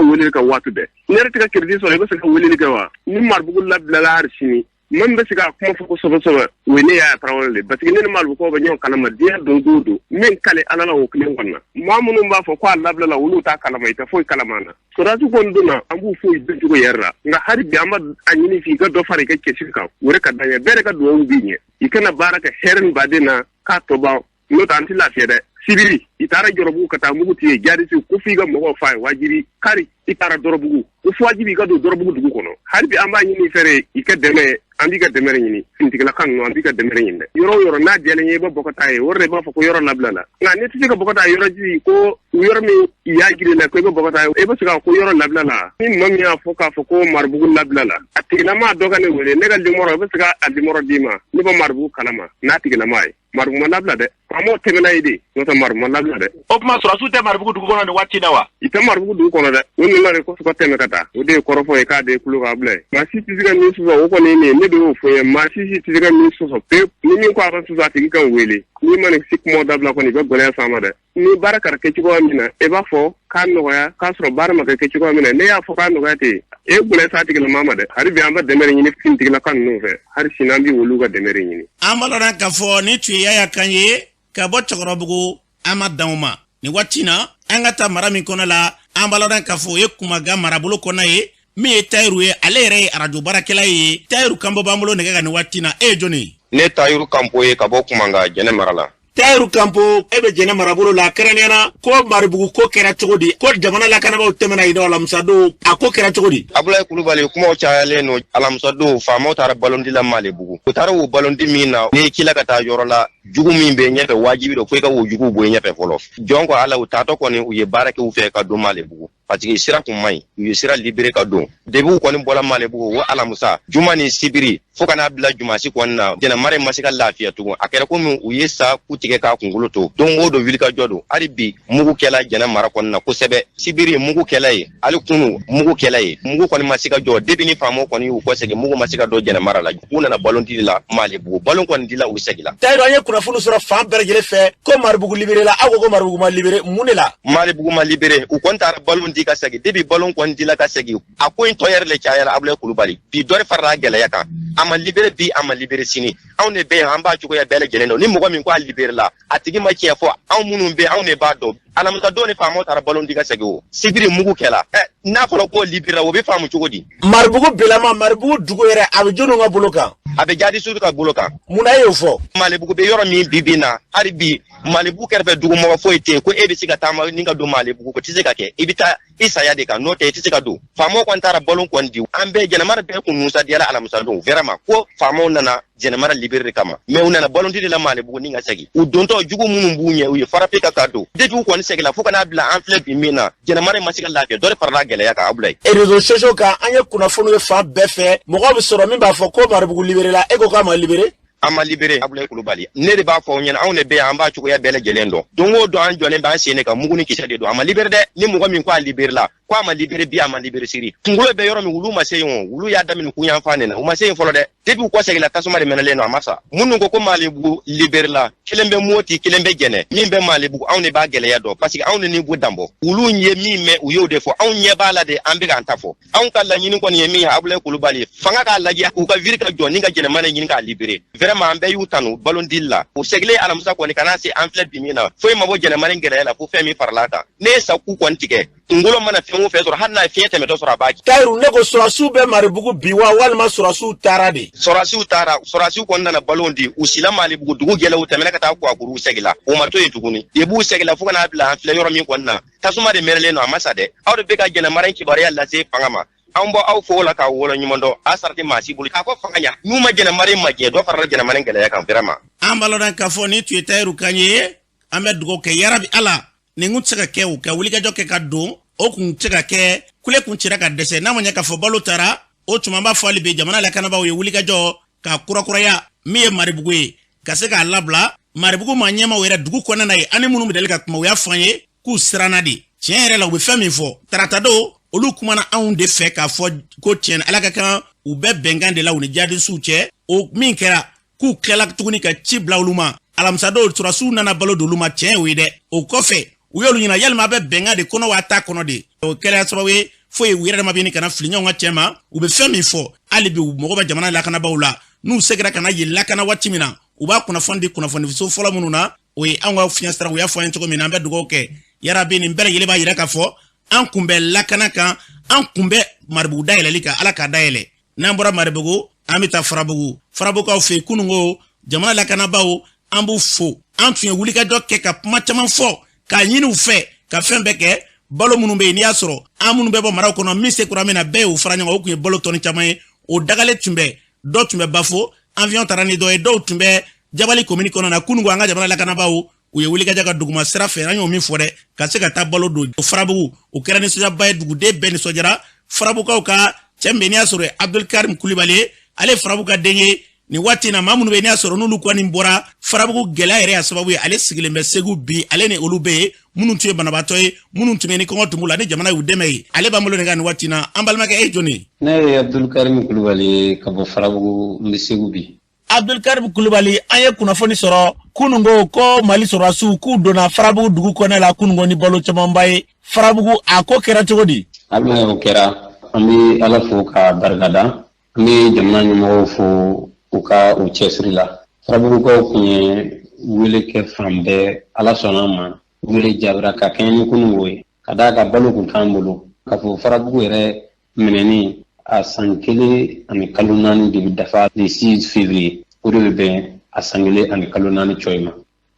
weleli kɛ waati bɛɛ. Ne yɛrɛ tɛ ka crédit sɔrɔ, i bɛ se ka weleli kɛ wa? Ni Maribugu labilala hali sini, maa min bɛ se k'a kuma fɔ kosɛbɛ kosɛbɛ, o ye ne Yaya Tarawele de, parce que ne ni Maribugukaw bɛ ɲɔgɔn kalama diɲɛ don o don. N bɛ n kale Ala la o kelen kɔni na. Maa minnu b'a fɔ ko a labilala, olu t'a kalama, i tɛ foyi kalama na. Sɔrɔdasi kɔni donna, an b'u fo i doncogo yɛrɛ la, nka hali bi an b'a ɲini f'i ka dɔ fara i ka cɛsiri kan, o de ka d'an ye. Bɛɛ de ka dugawu b'i ɲɛ, i kana baara kɛ hɛrɛ ni baden na k'a tɔ ban, n'o tɛ an tɛ lafiya dɛ. Sibiri, i taara Jɔrɔbugu ka taa mugu tigɛ jadisi ko f'i ka mɔgɔw fa ye wajibi. Kari, i taara Dɔrɔbugu ko fo wajibi i ka don Dɔrɔbugu dugu kɔnɔ. Hali bi an b'a ɲini i fɛ i ka dɛmɛ, an b'i ka dɛmɛ ɲini. Finitigilaka ninnu, an b'i ka dɛmɛ ɲini dɛ. Yɔrɔ o yɔrɔ n'a diyalen ye, i bɛ bɔ ka taa yen, o yɔrɔ de i b'a fɔ ko yɔrɔ labila la. Nka n'i tɛ se ka bɔ ka taa yɔrɔ ji ko yɔrɔ min y'a jira la ko i bɛ bɔ ka taa, i bɛ se ka ko yɔrɔ labila la. Ni maa min y'a fɔ k'a fɔ ko Maribugu labila la, a tigilama dɔ ka ne wele, ne ka nimɔrɔ, i bɛ se ka a nimɔrɔ d'i ma, ne bɛ Maribugu kalama n'a tigilama ye. Maribugu ma labila dɛ, faamaw tɛmɛna ye de, n'o tɛ Maribugu ma labila dɛ. O tuma sɔrɔdasiw tɛ Maribugu dugu kɔnɔ nin waati na wa? I tɛ Maribugu dugu kɔnɔ dɛ, u nana de kɔfɛ ka tɛmɛ ka taa. O de ye kɔrɔfɔ ye k'a de kulo k'a bila ye. Maa si tɛ se ka min sɔsɔ, o kɔni ye nin ye, ne de y'o fɔ ye. Maa si si tɛ se ka min sɔsɔ pewu. Ni min ko a ka sɔsɔ, a tigi ka n wele. N'i ma nin si kumaw dabila kɔni, i bɛ gɛlɛya s'an ma dɛ. Ni baara kɛra kɛ cogoya min na, e b'a fɔ k'a nɔgɔya, k'a sɔrɔ baara ma kɛ kɛ cogoya min na. Ne y'a fɔ k'a nɔgɔya ten, e gɛlɛya s'a tigilama ma dɛ. Hali bi an bɛ dɛmɛ de ɲini finitigilaka ninnu fɛ, hali sini an bɛ olu ka dɛmɛ de ɲini. An b'a lɔn k'a fɔ nin tun ye Yaya kan ye ka bɔ Cɛkɔrɔbugu. An ma dan o ma nin waati na, an ka taa mara min kɔnɔ la, an b'a lɔn k'a fɔ o ye Kumaga marabolo kɔnɔ ye. Min ye Tayiru ye, ale yɛrɛ ye arajo baarakɛla ye. Tayiru Kanbo b'an bolo nɛgɛ kan nin waati na. E ye jɔni ye? Ne Tayiru Kanpo ye ka bɔ Kumanga, Jɛnɛ mara la. Tayiru Kanpo, e bɛ Jɛnɛ marabolo la, kɛrɛnkɛrɛnnenya na ko Maribugu ko kɛra cogo di? Ko jamana lakanabaaw tɛmɛna yen nɔ alamisadon, a ko kɛra cogo di? Abulayi Kulubali, kumaw cayalen don. Alamisadon, faamaw taara balondi la Malibugu. U taara o balondi min na, n'i kila ka taa yɔrɔ la, Jugu min bɛ ɲɛfɛ wajibi don fo i ka o juguw bɔ i ɲɛfɛ fɔlɔ. Jɔn ko Ala, u taatɔ kɔni u ye baara kɛ u fɛ ka don Malebugu. Parce que sira kun man ɲi, u ye sira libéré ka don. Depuis u kɔni bɔla Malebugu, o alamusa, juma ni sibiri, fo ka n'a bila jumasi kɔni na, Jɛnɛmara ma se ka lafiya tugun. A kɛra komi u ye sa ku tigɛ k'a kunkolo to. Don o don wulikajɔ don. Hali bi mugu kɛla Jɛnɛ mara kɔni na kosɛbɛ. Sibiri mugu kɛla ye, hali kunu mugu kɛla ye. Mugu kɔni ma se ka jɔ. Depuis ni faamaw kɔni y'u kɔsegin, mugu ma se ka don Jɛnɛ mara la. U nana balon dili la Malebugu. Balon kɔni dila, u segila. Tayiru, an ye kunnafoni sɔrɔ fan bɛɛ lajɛlen fɛ ko Maribugu libéré la, aw ko ko Maribugu ma libéré, mun de la? Malebugu ma libéré, u kɔni taara balon di ka segin. Depuis balon kɔni dila ka segin, a ko in tɔ yɛrɛ le cayara. Abulaye Kulubali, bi dɔ de farala a gɛlɛya kan. A ma libéré bi, a ma libéré sini. Anw de bɛ yan, an b'a cogoya bɛɛ lajɛlen dɔn. Ni mɔgɔ min ko a libéré la, a tigi ma tiɲɛ fɔ. Anw minnu bɛ, anw de b'a dɔn. Alamisa don ni faamaw taara balon di ka segin, o sibiri mugu kɛla. N'a fɔra k'o libéré la, o bɛ faamu cogo di? Maribugu bilama, Maribugu dugu yɛrɛ, a bɛ jɔnniw ka bolo kan? A bɛ jadisiw ka bolo kan. Mun na e y'o fɔ? Malebugu bɛ yɔrɔ min bi bi in na, hali bi Malebugu kɛrɛfɛ dugu mɔgɔ foyi tɛ yen ko e bɛ se ka taama ni ka don Malebugu, o tɛ se ka kɛ. I bɛ taa i saya de kan, n'o tɛ i tɛ se ka don. Faamaw kɔni taara balon kɔni di. An bɛɛ Jɛnɛmara bɛɛ kun nisɔndiyara alamisa don vraiment ko faamaw nana Jɛnɛmara libéré de kama, mais u nana balon di de la Malebugu ni ka segin. U dontɔ jugu minnu b'u ɲɛ, u ye frappé ka ka don. Depuis u kɔni seginna fo ka n'a bila an filɛ bi min na, Jɛnɛmara ma se ka lafiya, dɔ de farala gɛlɛya kan. Abulaye, réseaux sociaux kan, an ye kunnafoniw ye fan bɛɛ fɛ, mɔgɔw bɛ sɔrɔ min b'a fɔ ko Maribugu libéré la, e ko k'a ma libéré? A ma libéré, Abulaye Kulubali. Ne de b'a fɔ aw ɲɛna, anw de bɛ yan, an b'a cogoya bɛɛ lajɛlen dɔn. Don o don an jɔlen b'an sen de kan, mugu ni kisɛ de don. A ma libéré dɛ. Ni mɔgɔ min ko a libéré la, ko a ma libéré bi, a ma libéré sini. Kunkolo bɛ yɔrɔ min, wulu ma se yen o. Wulu y'a daminɛ kun yan fan de na, u ma se yen fɔlɔ dɛ. Depuis u kɔseginna, tasuma de mɛnɛlen don, a ma sa. Minnu ko ko Malebugu libéré la, kelen bɛ Moti, kelen bɛ Jɛnɛ. Min bɛ Malebugu, anw de b'a gɛlɛya dɔn, parce que anw de ni b'u danbɔ. Wulu ye min mɛn, u y'o de fɔ. Anw ɲɛ b'a la de, an bɛ k'an ta fɔ. Anw ka laɲini kɔni ye min ye, Abulaye Kulubali, fanga k'a lajɛ, u ka wuli ka jɔ ni ka Jɛnɛmara ɲini k'a libéré. Vraiment an bɛɛ y'u tanu balon dili la. U segilen alamisa kɔni ka n'a se an filɛ bi min na, foyi ma bɔ Jɛnɛmara gɛlɛya la fo fɛn min farala kan. Ne ye sa ku kɔni tigɛ, kunkolo mana fɛn o fɛn sɔrɔ, hali n'a ye fiɲɛ tɛmɛtɔ sɔrɔ, a b'a ci. Tayiru, ne ko sɔrɔsiw bɛ Maribugu bi wa, walima sɔrɔsiw taara de? Sɔrɔsiw taara. Sɔrɔsiw kɔni nana balon di, u sila Malibugu, dugu jɛla, u tɛmɛna ka taa Kuwakuru, u segila, u ma to yen tuguni. Depuis u segila fo ka n'a bila an filɛ yɔrɔ min kɔni na, tasuma de mɛrɛlen don, a ma sa dɛ. Aw de bɛ ka Jɛnɛmara in kibaruya lase fanga ma. An bɔ aw fo la k'aw wolo ɲuman dɔn, a sara tɛ maa si bolo. K'a fɔ fanga ɲa, n'u ma Jɛnɛmara in majɛ, dɔ farala Jɛnɛmara in gɛlɛya kan vraiment. An b'a lɔn k'a fɔ ni tun ye Tayiru kan ye. An bɛ dugawu kɛ yarabi Ala, nin kun tɛ se ka kɛ o ka wulikajɔ kɛ ka don, o kun tɛ se ka kɛ, kule kun cira ka dɛsɛ. N'a ma ɲɛ k'a fɔ balo taara, o tuma an b'a fɔ hali bi jamana lakanabaaw ye wulikajɔ k'a kurakuraya min ye Maribugu ye, ka se k'a labila. Maribugu maa ɲɛmaw yɛrɛ dugu kɔnɔna na ye, ani minnu bɛ deli ka kuma, u y'a fɔ an ye k'u siranna de. Tiɲɛ yɛrɛ la, u bɛ fɛn min fɔ tarata don, olu kumana anw de fɛ k'a fɔ ko tiɲɛ Ala ka kan, u bɛ bɛnkan de la u ni jadisiw cɛ. O min kɛra k'u tilala tuguni ka ci bila olu ma alamisa don, sɔrɔsiw nana balo d'olu ma. Tiɲɛ o ye dɛ. O kɔfɛ u y'olu ɲininka yalima a bɛ bɛnkan de kɔnɔ wa t'a kɔnɔ de. O kɛra sababu ye foyi u yɛrɛ dama bɛ ɲini ka na fili ɲɔgɔn ka cɛ ma. U bɛ fɛn min fɔ hali bi, u mago bɛ jamana lakanabaaw la. N'u seginna ka na yen lakana waati min na, u b'a kunnafoni di kunnafoniso fɔlɔ minnu na, o ye anw ka fiɲɛ sira. U y'a fɔ an ye cogo min na, an bɛ dugawu kɛ yarabi. Nin bɛɛ lajɛlen b'a yira k'a fɔ an kun bɛ lakana kan, an kun bɛ Maribugu dayɛlɛli kan. Ala k'a dayɛlɛ. N'an bɔra Maribugu, an bɛ taa Farabugu. Farabugukaw fɛ yen kununko, jamana lakanabaaw, an b'u fo. An tun ye wulikajɔ kɛ ka kuma caman fɔ k'a ɲini u fɛ ka fɛn bɛɛ kɛ. Balo minnu bɛ yen, n'i y'a sɔrɔ an minnu bɛ bɔ maraw kɔnɔ, min se kura min na, bɛɛ y'o fara ɲɔgɔn kan. O tun ye balo tɔni caman ye. O dagalen tun bɛ, dɔ tun bɛ Bafo, avion taara ni dɔ ye, dɔw tun bɛ Jabali komini kɔnɔ na. Kununko an ka jamana lakanabaaw, u ye wulikajɔ ka duguma sira fɛ, an y'o min fɔ dɛ, ka se ka taa balo don Farabugu. O kɛra nisɔndiyaba ye, duguden bɛɛ nisɔndiyara. Farabugukaw ka cɛ min bɛ, n'i y'a sɔrɔ Abdulkarim Kulibali ye, ale ye Farabugu ka den ye. Nin waati in na, maa minnu bɛ, n'i y'a sɔrɔ n'olu kɔni bɔra Farabugu, gɛlɛya yɛrɛ y'a sababu ye, ale sigilen bɛ Segu bi. Ale ni olu bɛ yen minnu tun ye banabaatɔ ye, minnu tun bɛ ni kɔngɔ tun b'u la, ni jamana y'u dɛmɛ ye. Ale b'an bolo nin kan nin waati in na. An balimakɛ, e ye jɔni ye? Ne ye Abdulkarim Kulibali ye ka bɔ Farabugu, n bɛ Segu bi. Abdulkarim Kulibali, an ye kunnafoni sɔrɔ kununko ko Mali sɔrɔdasiw k'u donna Farabugu dugu kɔnɛ la kununko ni balo camanba ye. Farabugu, a ko kɛra cogo di? Abulaye, o kɛra. An bɛ Ala fo k'a barikada. An bɛ jamana ɲɛmɔgɔw fo u ka u cɛsiri la. Farabugukaw tun ye wele kɛ fan bɛɛ, Ala sɔnna a ma, wele jaabira ka kɛɲɛ ni kununko ye. Ka d'a kan balo tun t'an bolo. K'a fɔ Farabugu yɛrɛ minɛni a san 1 ani kalo 4 de bɛ dafa le 6 février, o de bɛ bɛn a san 1 ani kalo 4 cɔ ma.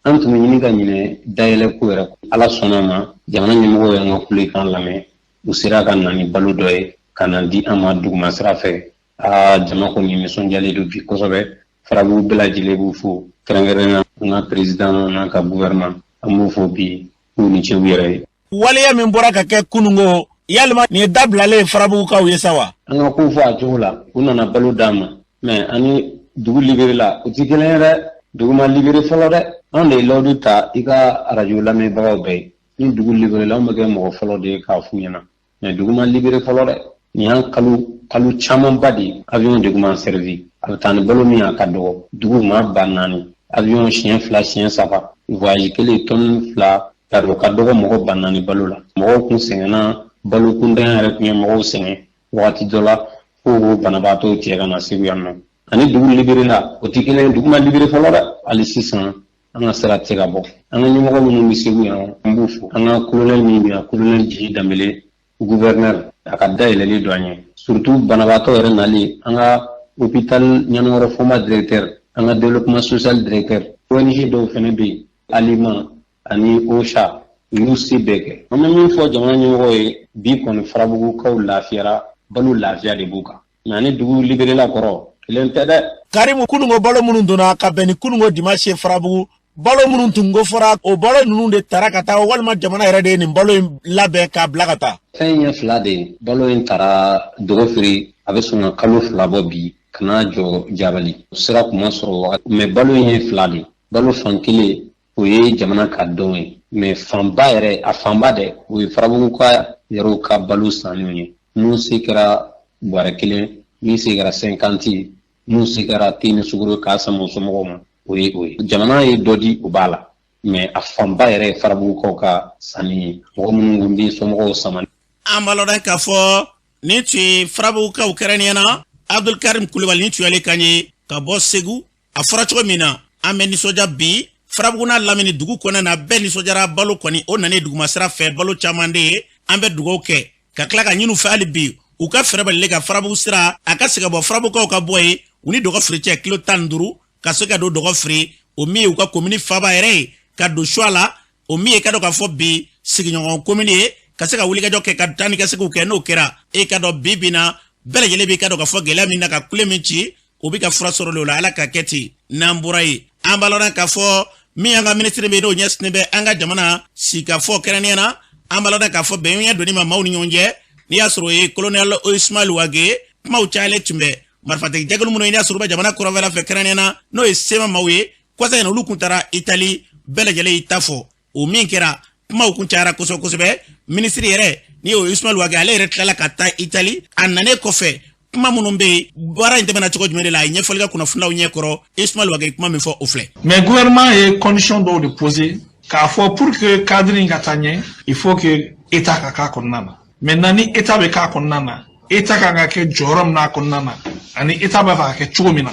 An tun bɛ ɲini ka ɲinɛ dayɛlɛ ko yɛrɛ. Ala sɔnna a ma, jamana ɲɛmɔgɔw y'an ka kulekan lamɛn, u sera ka na ni balo dɔ ye ka na di an ma duguma sira fɛ. Aa, jama kɔni nisɔndiyalen don bi kosɛbɛ. Farabugu bɛɛ lajɛlen b'u fo, kɛrɛnkɛrɛnnenya An ka président n'a ka gouvernement, an b'u fo bi k'u ni ce u yɛrɛ ye. Waleya min bɔra ka kɛ kunungo, yalima nin ye dabilalen ye Farabugukaw ye sa wa? An ka ko fɔ a cogo la, u nana balo d'an ma, mais ani dugu libéré la, o tɛ kelen ye dɛ. Dugu ma libéré fɔlɔ dɛ. Anw de ye layidu ta i ka arajo lamɛnbagaw bɛɛ ye, ni dugu libéré la, anw bɛ kɛ mɔgɔ fɔlɔ de ye k'a f'u ɲɛna. Mais dugu ma libéré fɔlɔ dɛ. Nin y'an kalo camanba de ye, avion de tun b'an servi. A bɛ taa ni balo min ye, a ka dɔgɔ. Dugu maa 4000, avion siɲɛ 2, siɲɛ 3, voyage kelen tɔni 2 ka o ka dɔgɔ mɔgɔ 4000 balo la. Mɔgɔw kun sɛgɛnna, balo kundanya yɛrɛ tun ye mɔgɔw sɛgɛn wagati dɔ la, fo k'o banabaatɔw cɛ ka na Segu yan nɔ. Ani dugu libéré la, o tɛ kelen ye. Dugu ma libéré fɔlɔ dɛ. Hali sisan an ka sira tɛ se ka bɔ. An ka ɲɛmɔgɔ minnu bɛ Segu yan, an b'u fo. An ka colonel min bɛ yan, colonel Jiji Danbele, gouverneur, a ka dayɛlɛli don an ye, surtout banabaatɔ yɛrɛ nali. An ka hôpital Ɲanankɔrɔ Fɔnba directeur, an ka développement social directeur, ONG dɔw fɛnɛ bɛ yen, Alima ani OCHA, u y'u se bɛɛ kɛ. An bɛ min fɔ jamana ɲɛmɔgɔw ye bi kɔni, Farabugukaw lafiyara, balo lafiya de b'u kan. Mais ani dugu libéré la kɔrɔ kelen tɛ dɛ. Karimu, kunungo balo minnu donna ka bɛn ni kunungo dimanche Farabugu, balo minnu tun ko fɔra, o balo ninnu de tara ka taa, walima jamana yɛrɛ de ye nin balo in labɛn k'a bila ka taa? Fɛn ye fila de ye. Balo in tara Dɔgɔfiri, a bɛ sɔn ka kalo 2 bɔ bi ka n'a jɔ Jabali. Sira kun ma sɔrɔ wagati, mais balo in ye fila de ye. Balo fan kelen, o ye jamana ka dɔn ye, mais fanba yɛrɛ, a fanba dɛ, o ye Farabugu ka yɛrɛw ka balo sanniw ye. Mun se kɛra bɔrɛ kelen, min se kɛra 50, mun se kɛra te ni sukaro k'a sama o somɔgɔw ma, o ye o ye. Jamana ye dɔ di, o b'a la, mais a fanba yɛrɛ ye Farabugukaw ka sanni ye, mɔgɔ minnu kun bɛ somɔgɔw sama. An b'a lɔn k'a fɔ nin tun ye Farabugukaw kɛrɛnnenya na Abdulkarim Kulubali, nin tun y'ale kan ye ka bɔ Segu. A fɔra cogo min na, an bɛ nisɔndiya bi Farabugu n'a lamini dugu kɔnɔna na, bɛɛ nisɔndiyara. Balo kɔni o nana dugumasira fɛ, balo caman de ye. An bɛ dugawu kɛ ka tila ka ɲini u fɛ hali bi, u ka fɛɛrɛ balilen ka Farabugu sira a ka se ka bɔ, Farabugukaw ka bɔ yen, u ni Dɔgɔfiri cɛ kilo 15, ka se ka don Dɔgɔfiri, o min ye u ka komini faaba yɛrɛ ye, ka don Suwa la, o min ye ka dɔn k'a fɔ bi sigiɲɔgɔn komini ye, ka se ka wulikajɔ kɛ ka taa ni ka seginw kɛ. N'o kɛra, e ka dɔn bi bi na bɛɛ lajɛlen b'i ka dɔn k'a fɔ gɛlɛya min na ka kule min ci, o bɛ ka fura sɔrɔ o la. Ala ka kɛ ten. N'an bɔra yen, an b'a lɔn k'a fɔ min y'an ka minisiri bɛ, n'o ɲɛsinnen bɛ an ka jamana sigikafɔ kɛrɛnkɛrɛnnenya na, an b'a lɔn k'a fɔ bɛnɲɔgɔnya donni ma maaw ni ɲɔgɔn cɛ, n'i y'a sɔrɔ o ye colonel Ismaël Wagué. Kumaw cayalen tun bɛ marifatigi jɛkulu minnu ye, n'i y'a sɔrɔ u bɛ jamana kɔrɔnfɛla fɛ, kɛrɛnkɛrɛnnenya na n'o ye CMA maaw ye, kɔsa in olu kun taara Itali, bɛɛ lajɛlen y'i ta fɔ. O min kɛra, kumaw kun cayara kosɛbɛ kosɛbɛ. Minisiri yɛrɛ, n'i y'o Ismaël Wagué, ale yɛrɛ tilala ka taa Itali. A nanen kɔfɛ, kuma minnu bɛ yen, baara in tɛmɛna cogo jumɛn de la, a ye ɲɛfɔli kɛ kunnafoniyaw ɲɛkɔrɔ. Ismaël Wagué ye kuma min fɔ, o filɛ. Mais gouvernement ye condition dɔw de poser k'a fɔ pour que cadre in ka taa ɲɛ, il faut que état ka k'a kɔnɔna na. Maintenant, ni état bɛ k'a kɔnɔna na, état kan ka kɛ jɔyɔrɔ min n'a kɔnɔna na, ani état b'a fɛ ka kɛ cogo min na,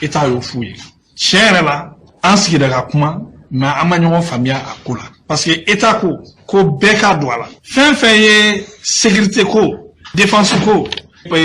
état y'o f'u ye. Tiɲɛ yɛrɛ la, an sigira ka kuma, mais an ma ɲɔgɔn faamuya a ko la, parce que état ko ko bɛɛ ka don a la. Fɛn fɛn ye sécurité ko, défense ko,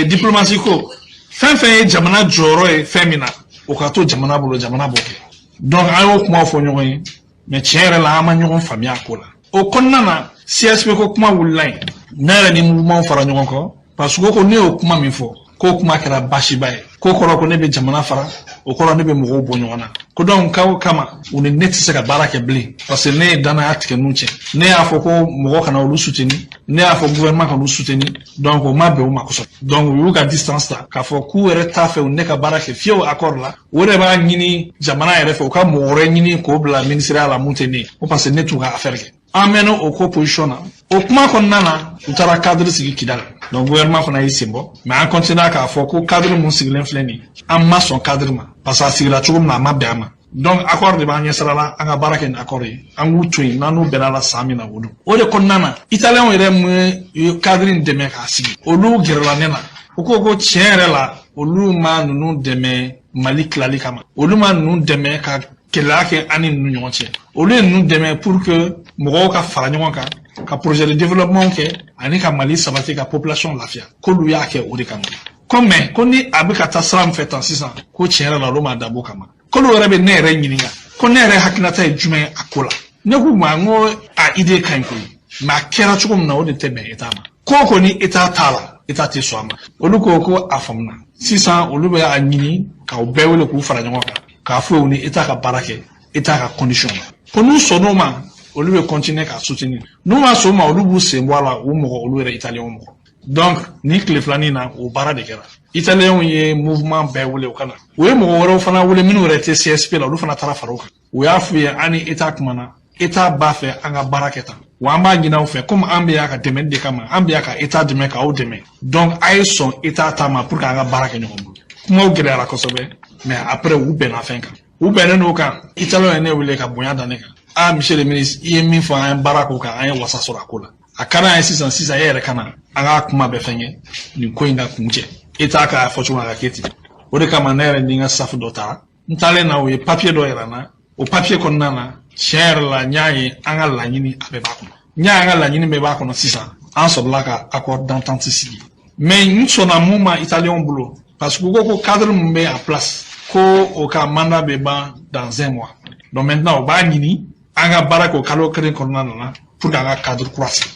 diplomatie ko, fɛn fɛn ye jamana jɔyɔrɔ ye fɛn min na, o ka to jamana bolo, jamana b'o kɛ. Donc an y'o kumaw fɔ ɲɔgɔn ye, mais tiɲɛ yɛrɛ la, an ma ɲɔgɔn faamuya a ko la. O kɔnɔna na, CSP ko kuma wulila yen, ne yɛrɛ ni mouvement fara ɲɔgɔn kɔ, parce que ko ne y'o kuma min fɔ, k'o kuma kɛra baasiba ye, k'o kɔrɔ ko ne bɛ jamana fara, o kɔrɔ ne bɛ mɔgɔw bɔ ɲɔgɔn na, ko donc k'o kama u ni ne tɛ se ka baara kɛ bilen, parce que ne ye danaya tigɛ n'u cɛ. Ne y'a fɔ ko mɔgɔ kana olu soutenir, ne y'a fɔ gouvernement kana olu soutenir, donc o ma bɛn u ma kosɛbɛ. Donc u y'u ka distance ta k'a fɔ k'u yɛrɛ t'a fɛ u ne ka baara kɛ fiyewu accord la. O de b'a ɲini jamana yɛrɛ fɛ, u ka mɔgɔ wɛrɛ ɲini k'o bila ministériya la mun tɛ ne ye, ko parce que ne t'u ka affaire kɛ. An mɛnna o ko position na. O kuma kɔnɔna na, u taara cadre sigi Kidal. Donc gouvernement fana y'i sen bɔ, mais an continue k'a fɔ ko cadre mun sigilen filɛ nin ye, an ma sɔn cadre ma, parce que a sigira cogo min na, a ma bɛn an ma. Donc accord de b'an ɲɛsira la, an ka baara kɛ ni accord ye, an k'u to yen n'an n'u bɛnna la san min na, o don. O de kɔnɔna na, italiyɛnw yɛrɛ mun ye cadre in dɛmɛ k'a sigi, olu gɛrɛla ne na, u ko ko tiɲɛ yɛrɛ la, olu ma ninnu dɛmɛ Mali tilali kama, olu ma ninnu dɛmɛ ka gɛlɛya kɛ an ni ninnu ɲɔgɔn cɛ, olu ye ninnu dɛmɛ pour que mɔgɔw ka fara ɲɔgɔn kan ka projet de développement kɛ ani ka Mali sabati, ka population lafiya, k'olu y'a kɛ o de kama. Ko mais ko ni a bɛ ka taa sira min fɛ tan sisan, ko tiɲɛ yɛrɛ la, olu m'a dabɔ o kama. K'olu yɛrɛ bɛ ne yɛrɛ ɲininka ko ne yɛrɛ hakilinata ye jumɛn ye a ko la. Ne k'u ma n ko a idée ka ɲi koyi, mais a kɛra cogo min na, o de tɛ bɛn état ma. Ko o ko ni état t'a la, état tɛ sɔn a ma. Olu ko ko a faamuna. Sisan olu bɛ a ɲini k'aw bɛɛ wele k'u fara ɲɔgɔn kan k'a fɔ u ni état ka baara kɛ. État ka condition na, ko n'u sɔnn'o ma, olu bɛ continuer k'a soutenir, n'u ma sɔn o ma, olu b'u sen bɔ a la, u mɔgɔ olu yɛrɛ italiyɛnw mɔgɔ. Donc nin tile filanin na, o baara de kɛra. Italiyɛnw ye mouvement bɛɛ wele u ka na, u ye mɔgɔ wɛrɛw fana wele minnu yɛrɛ tɛ CSP la, olu fana taara fara u kan. U y'a f'u ye, an ni État kumana, État b'a fɛ an ka baara kɛ tan, wa an b'a ɲini aw fɛ, komi an bɛ yan ka dɛmɛ de kama, an bɛ yan ka État dɛmɛ, k'aw dɛmɛ, donc a ye sɔn État ta ma pour que an ka baara kɛ ɲɔgɔn bolo. Kumaw gɛlɛyara kosɛbɛ, mais après u bɛnna fɛn kan, u bɛnnen n'o kan. Italiyɛnw ye ne wele ka bonya da ne kan: ah, monsieur le ministre, i ye min fɔ, an ye baara k'o kan, an ye wasa sɔrɔ a ko la, a ka d'an ye sisan sisan, e yɛrɛ ka na an k'a kuma bɛɛ fɛn kɛ, nin ko in ka kun cɛ, État k'a fɔ cogo min a ka kɛ ten. O de kama ne yɛrɛ ni n ka staff dɔ taara. N taalen na, u ye papier dɔ yira n na. O papier kɔnɔna na, tiɲɛ yɛrɛ la, n y'a ye an ka laɲini a bɛɛ b'a kɔnɔ. N y'a ye an ka laɲini bɛɛ b'a kɔnɔ. Sisan an sɔrɔla ka accord d'entente sigi. Mais n sɔnna mun ma italiyɛnw bolo, parce que u ko ko cadre min bɛ en place, ko o ka mandat bɛ ban dans un mois. Donc maintenant u b'a ɲini an ka baara kɛ o kalo kelen kɔnɔna na pour que an ka cadre kura sigi.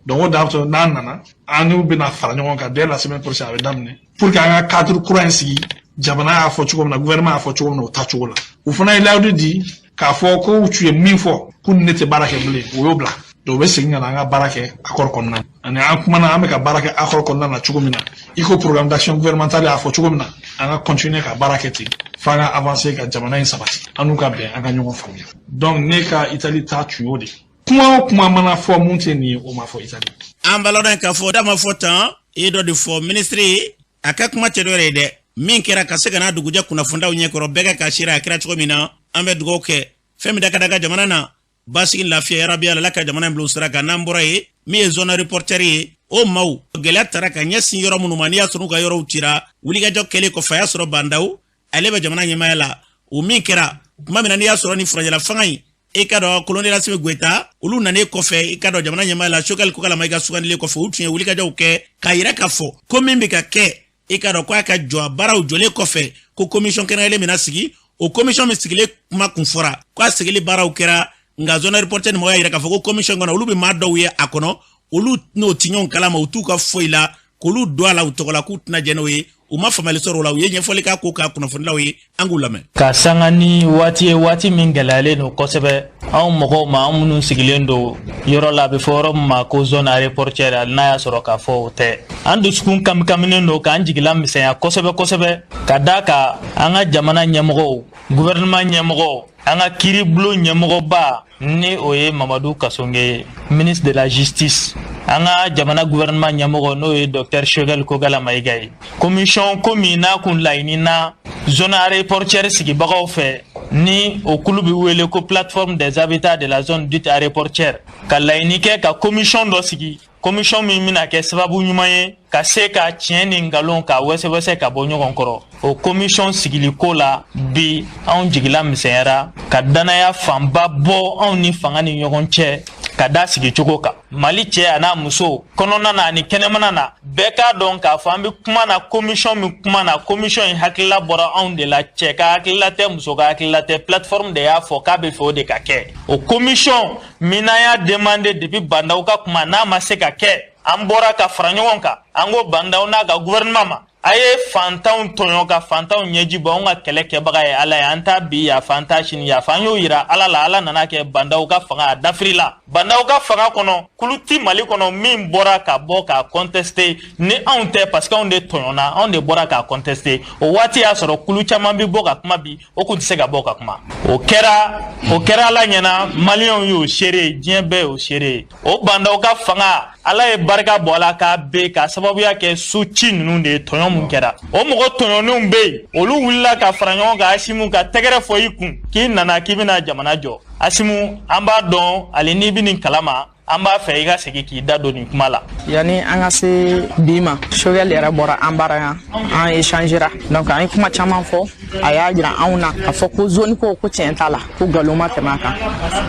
Donc o de y'a to n'an nana, an n'u bɛna fara ɲɔgɔn kan dès la semaine prochaine, a bɛ daminɛ, pour que an ka cadre kura in sigi, jamana y'a fɔ cogo min na, gouvernement y'a fɔ cogo min na, o taacogo la. U fana ye layidu di k'a fɔ ko u tun ye min fɔ k'u ni ne tɛ baara kɛ bilen, u y'o bila. Donc u bɛ segin ka na an ka baara kɛ accord kɔnɔna na, ani an kumana, an bɛ ka baara kɛ accord kɔnɔna na cogo min na, i ko programme d'action gouvernementale y'a fɔ cogo min na, an ka continuer ka baara kɛ ten f'an ka avancer ka jamana in sabati, an n'u ka bɛn, an ka ɲɔgɔn faamuya. Donc ne ka Italie ta tun y'o de ye. Kuma o kuma mana fɔ mun tɛ nin ye, o ma fɔ Italie. An b'a lɔn k'a fɔ da ma fɔ tan, i ye dɔ de fɔ minisiri a ka kuma tɛ dɔ yɛrɛ ye dɛ. Min kɛra ka se ka n'a dugujɛ kunnafonidaw ɲɛkɔrɔ, bɛɛ ka k'a seere a kɛra cogo min na. An bɛ dugawu kɛ fɛn min da ka da ka jamana na basigi, lafiya, yarabi Ala ka jamana in bila sira kan. N'an bɔra yen, min ye zone aéroportuaire ye, o maaw gɛlɛya taara ka ɲɛsin yɔrɔ minnu ma, n'i y'a sɔrɔ u ka yɔrɔw cira, wulikajɔ kɛlen kɔfɛ, a y'a sɔrɔ Bah N'Daw ale bɛ jamana ɲɛmaaya la. O min kɛra tuma min na, n'i y'a sɔrɔ ni furancɛla fanga in, i ka dɔn colonel Assimi Goïta, olu nanen kɔfɛ, i ka dɔn jamana ɲɛmaaya la, Choguel Kokalla Maïga sugandilen kɔfɛ, u tun ye wulikajɔw kɛ k'a yira k'a fɔ ko min bɛ ka kɛ, i ka dɔn ko a ka jɔ. A baaraw jɔlen kɔfɛ, ko commission kɛrɛnkɛrɛnlen bɛna sigi. O commission min sigilen, kuma kun fɔra ko a sigili baaraw kɛra, nka zone aéroportuaire mɔgɔw y'a yira k'a fɔ ko commission kɔnɔ, olu bɛ maa dɔw ye a kɔnɔ, olu n'o ti ɲɔgɔn kalama, u t'u ka foyi la, k'olu don a la u tɔgɔ la, k'u tɛna jɛn n'o ye. U ma faamuyali sɔrɔ o la. U ye ɲɛfɔli k'a ko k'a kunnafonilaw ye, an k'u lamɛn. Ka sanga ni waati ye, waati min gɛlɛyalen don kosɛbɛ anw mɔgɔw ma, an minnu sigilen don yɔrɔ la, a bɛ fɔ yɔrɔ min ma ko zone aéroportuaire, hali n'a y'a sɔrɔ k'a fɔ o tɛ. An dusukun kamikaminen don k'an jigila misɛnya kosɛbɛ kosɛbɛ, ka da kan an ka jamana ɲɛmɔgɔw, gouvernement ɲɛmɔgɔw, an ka kiiribulon ɲɛmɔgɔba, ni o ye Mamadu Kassogué ye, ministre de la Justice, an ka jamana gouvernement ɲɛmɔgɔ, n'o ye docteur Choguel Kokalla Maïga ye, commission ko min n'a kun laɲinina zone aéroportuaire sigibagaw fɛ, ni o kulu bɛ wele ko Plateforme des habitants de la zone dite aéroportuaire, ka laɲini kɛ ka commission dɔ sigi, commission min bɛna kɛ sababu ɲuman ye ka se ka tiɲɛ ni nkalon ka wɛsɛwɛsɛ ka bɔ ɲɔgɔn kɔrɔ. O commission sigiliko la bi, anw jigila misɛnyara ka danaya fanba bɔ anw ni fanga ni ɲɔgɔn cɛ, ka da sigicogo kan. Mali cɛ a n'a muso, kɔnɔna na ani kɛnɛmana na, bɛɛ k'a dɔn k'a fɔ an bɛ kuma na commission min kuma na, commission in hakilila bɔra anw de la. Cɛ ka hakilila tɛ, muso ka hakilila tɛ, plateforme de y'a fɔ k'a bɛ fɛ o de ka kɛ. O commission min n'an y'a demandé depuis Bah N'Daw ka kuma, n'a ma se ka kɛ, an bɔra ka fara ɲɔgɔn kan, an ko Bah N'Daw n'a ka gouvernement ma: a ye fantanw tɔɲɔ ka fantanw ɲɛji bɔ. Anw ka kɛlɛ kɛbaga ye Ala ye, an t'a bi yafa, an t'a sini yafa. An y'o yira Ala la. Ala nana kɛ, Bah N'Daw ka fanga a dafiri la. Bah N'Daw ka fanga kɔnɔ, kulu ti Mali kɔnɔ min bɔra ka bɔ k'a contester ni anw tɛ, parce que anw de tɔɲɔna, anw de bɔra k'a contester. O waati y'a sɔrɔ kulu caman bi bɔ ka kuma bi, o kun tɛ se ka bɔ ka kuma. O kɛra Ala ɲɛna, maliyɛnw y'o seere, diɲɛ bɛɛ y'o seere. O Bah N'Daw ka fanga, Ala ye barika bɔ a la k'a ben, k'a sababuya kɛ so ci ninnu de ye. Tɔɲɔ mun kɛra, o mɔgɔ tɔɲɔnenw bɛ yen, olu wulila ka fara ɲɔgɔn kan. Assimi, ka tɛgɛrɛ fɔ i kun k'i nana k'i bɛna jamana jɔ. Assimi, an b'a dɔn, hali n'i bɛ nin kalama, an b'a fɛ i ka segin k'i da don nin kuma la. Yanni an ka se bi ma, Choguel yɛrɛ bɔra an bara yan, an échangera, donc an ye kuma caman fɔ. A y'a jira anw na k'a fɔ ko zone ko ko tiɲɛ t'a la, ko nkalon ma tɛmɛ a kan.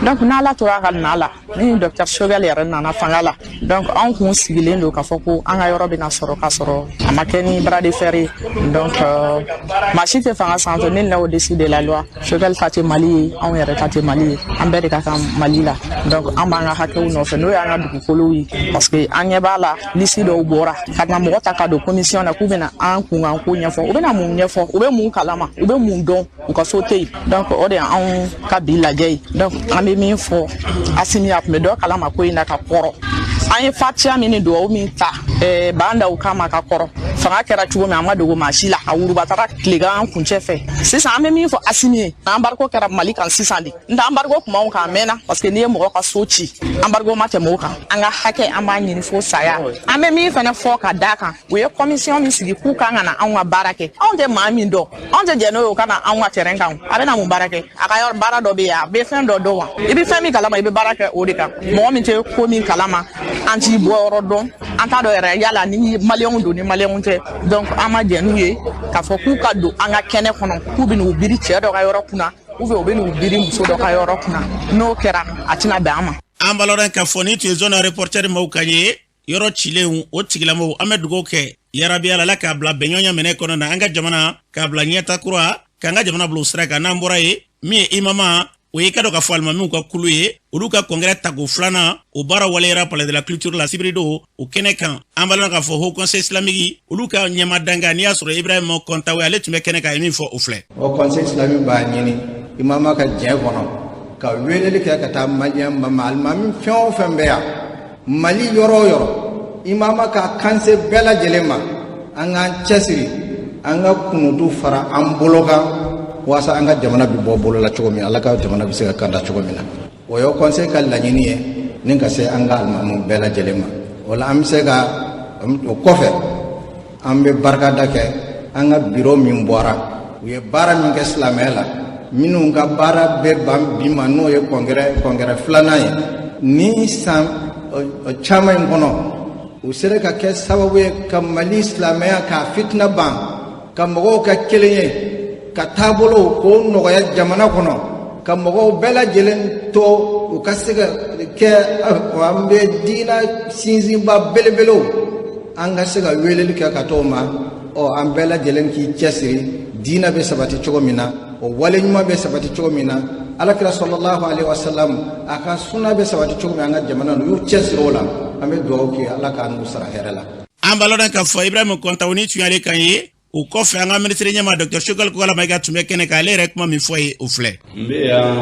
Donc n'Ala tora a ka na la, ni docteur Choguel yɛrɛ nana fanga la, donc anw kun sigilen don k'a fɔ ko an ka yɔrɔ bɛna sɔrɔ, k'a sɔrɔ a ma kɛ ni bras de fer ye. Donc maa si tɛ fanga sanfɛ nul n'est au-dessus de la loi. Choguel ta tɛ Mali ye, anw yɛrɛ ta tɛ Mali ye, an bɛɛ de ka kan Mali la. Donc an b'an ka hakɛw nɔfɛ. nɔfɛ, n'o y'an ka dugukolow ye, parce que an ɲɛ b'a la, lisi dɔw bɔra ka na mɔgɔ ta ka don commission na k'u bɛna an kunkan ko ɲɛfɔ. U bɛna mun ɲɛfɔ? U bɛ mun kalama? U bɛ mun dɔn? U ka so tɛ yen. Donc o de y'anw ka bi lajɛ ye. Donc an bɛ min fɔ Asimi, a tun bɛ dɔ kalama ko in na ka kɔrɔ. An ye fatiya min ni duwawu min ta Bah N'Daw kama ka kɔrɔ, fanga kɛra cogo min, an ma dogo maa si la. A wurubatara tilegan kuncɛ fɛ. Sisan an bɛ min fɔ Asimi ye, embargo kɛra Mali kan sisan de, n tɛ embargo kumaw kan, a mɛnna, parce que n'i ye mɔgɔ ka so ci, embargo ma tɛmɛ o kan. An ka hakɛ, an b'a ɲini fo saya. An bɛ min fɛnɛ fɔ ka da kan, u ye commission min sigi k'u kan ka na anw ka baara kɛ, anw tɛ maa min dɔn, anw tɛ jɛn n'o ye o ka na anw ka terrain kan. A bɛna mun baara kɛ? A ka yɔrɔ baara dɔ bɛ yen, a bɛ fɛn dɔ dɔn wa? I bɛ fɛn min kalama, i bɛ baara kɛ o de kan. Mɔgɔ min tɛ ko min kalama, an t'i bɔ yɔrɔ dɔn, an t'a dɔn yɛrɛ yala ni maliyɛnw don ni maliyɛnw tɛ. Donc an ma jɛn n'u ye k'a fɔ k'u ka don an ka kɛnɛ kɔnɔ, k'u bɛ n'u biri cɛ dɔ ka yɔrɔ kunna, ou bien u bɛ n'u biri muso dɔ ka yɔrɔ kunna. N'o kɛra, a tɛna bɛn an ma. An b'a lɔn k'a fɔ ni tun ye zone aéroportuaire maaw kan ye, yɔrɔ cilenw o tigilamɔgɔw, an bɛ dugawu kɛ yarabi Ala la k'a bila bɛnɲɔgɔnya minɛ kɔnɔ na, an ka jamana k'a bila ɲɛta kura, k'an ka jamana bila o sira kan. N'an bɔra yen, min ye imama o ye, ka dɔn k'a fɔ alimamiw ka kulu ye, olu ka congrès tako filanan o baara waleyara Palais de la Culture la sibiridon. O kɛnɛ kan, an b'a lɔn k'a fɔ Haut Conseil islamique olu ka ɲɛma dankan, n'i y'a sɔrɔ Ibrahima Kɔntawe, ale tun bɛ kɛnɛ kan, a ye min fɔ o filɛ. Haut Conseil islamique b'a ɲini imama ka jɛ kɔnɔ ka weleli kɛ ka taa maliyɛn ma, alimami fɛn o fɛn bɛ yan Mali yɔrɔ o yɔrɔ, imama ka kan se bɛɛ lajɛlen ma, an k'an cɛsiri, an ka kunutu fara an bolo kan, waasa an ka jamana bɛ bɔ bolo la cogo min, Ala ka jamana bɛ se ka kanda cogo min na. O ye conseil ka laɲini ye ni ka se an ka alimamu bɛɛ lajɛlen ma. O la, an bɛ se ka o kɔfɛ, an bɛ barikada kɛ an ka biro min bɔra, u ye baara min kɛ silamɛya la, minnu ka baara bɛ ban bi ma, n'o ye congrès filanan ye. Ni san caman in kɔnɔ, u sera ka kɛ sababu ye ka Mali silamɛya k'a fitina ban, ka mɔgɔw kɛ kelen ye, ka taabolow k'o nɔgɔya jamana kɔnɔ, ka mɔgɔw bɛɛ lajɛlen to u ka se ka kɛ an bɛ diina sinsinba belebelew, an ka se ka weleli kɛ ka t'o ma. Ɔ, an bɛɛ lajɛlen k'i cɛsiri, diina bɛ sabati cogo min na, o wale ɲuman bɛ sabati cogo min na, Alakira sɔlɔlahu alaihi wasalam a ka suna bɛ sabati cogo min an ka jamana na, u y'u cɛsiri o la. An bɛ dugawu kɛ, Ala k'an n'u sara hɛrɛ la. An b'a lɔn k'a fɔ Ibrahima Kɔntawo ni tun y'ale kan ye. O kɔfɛ, an ka minisiri ɲɛma Dr Choguel Kokalla Maïga tun bɛ kɛnɛ kan. Ale yɛrɛ kuma min fɔ ye, o filɛ. N bɛ yan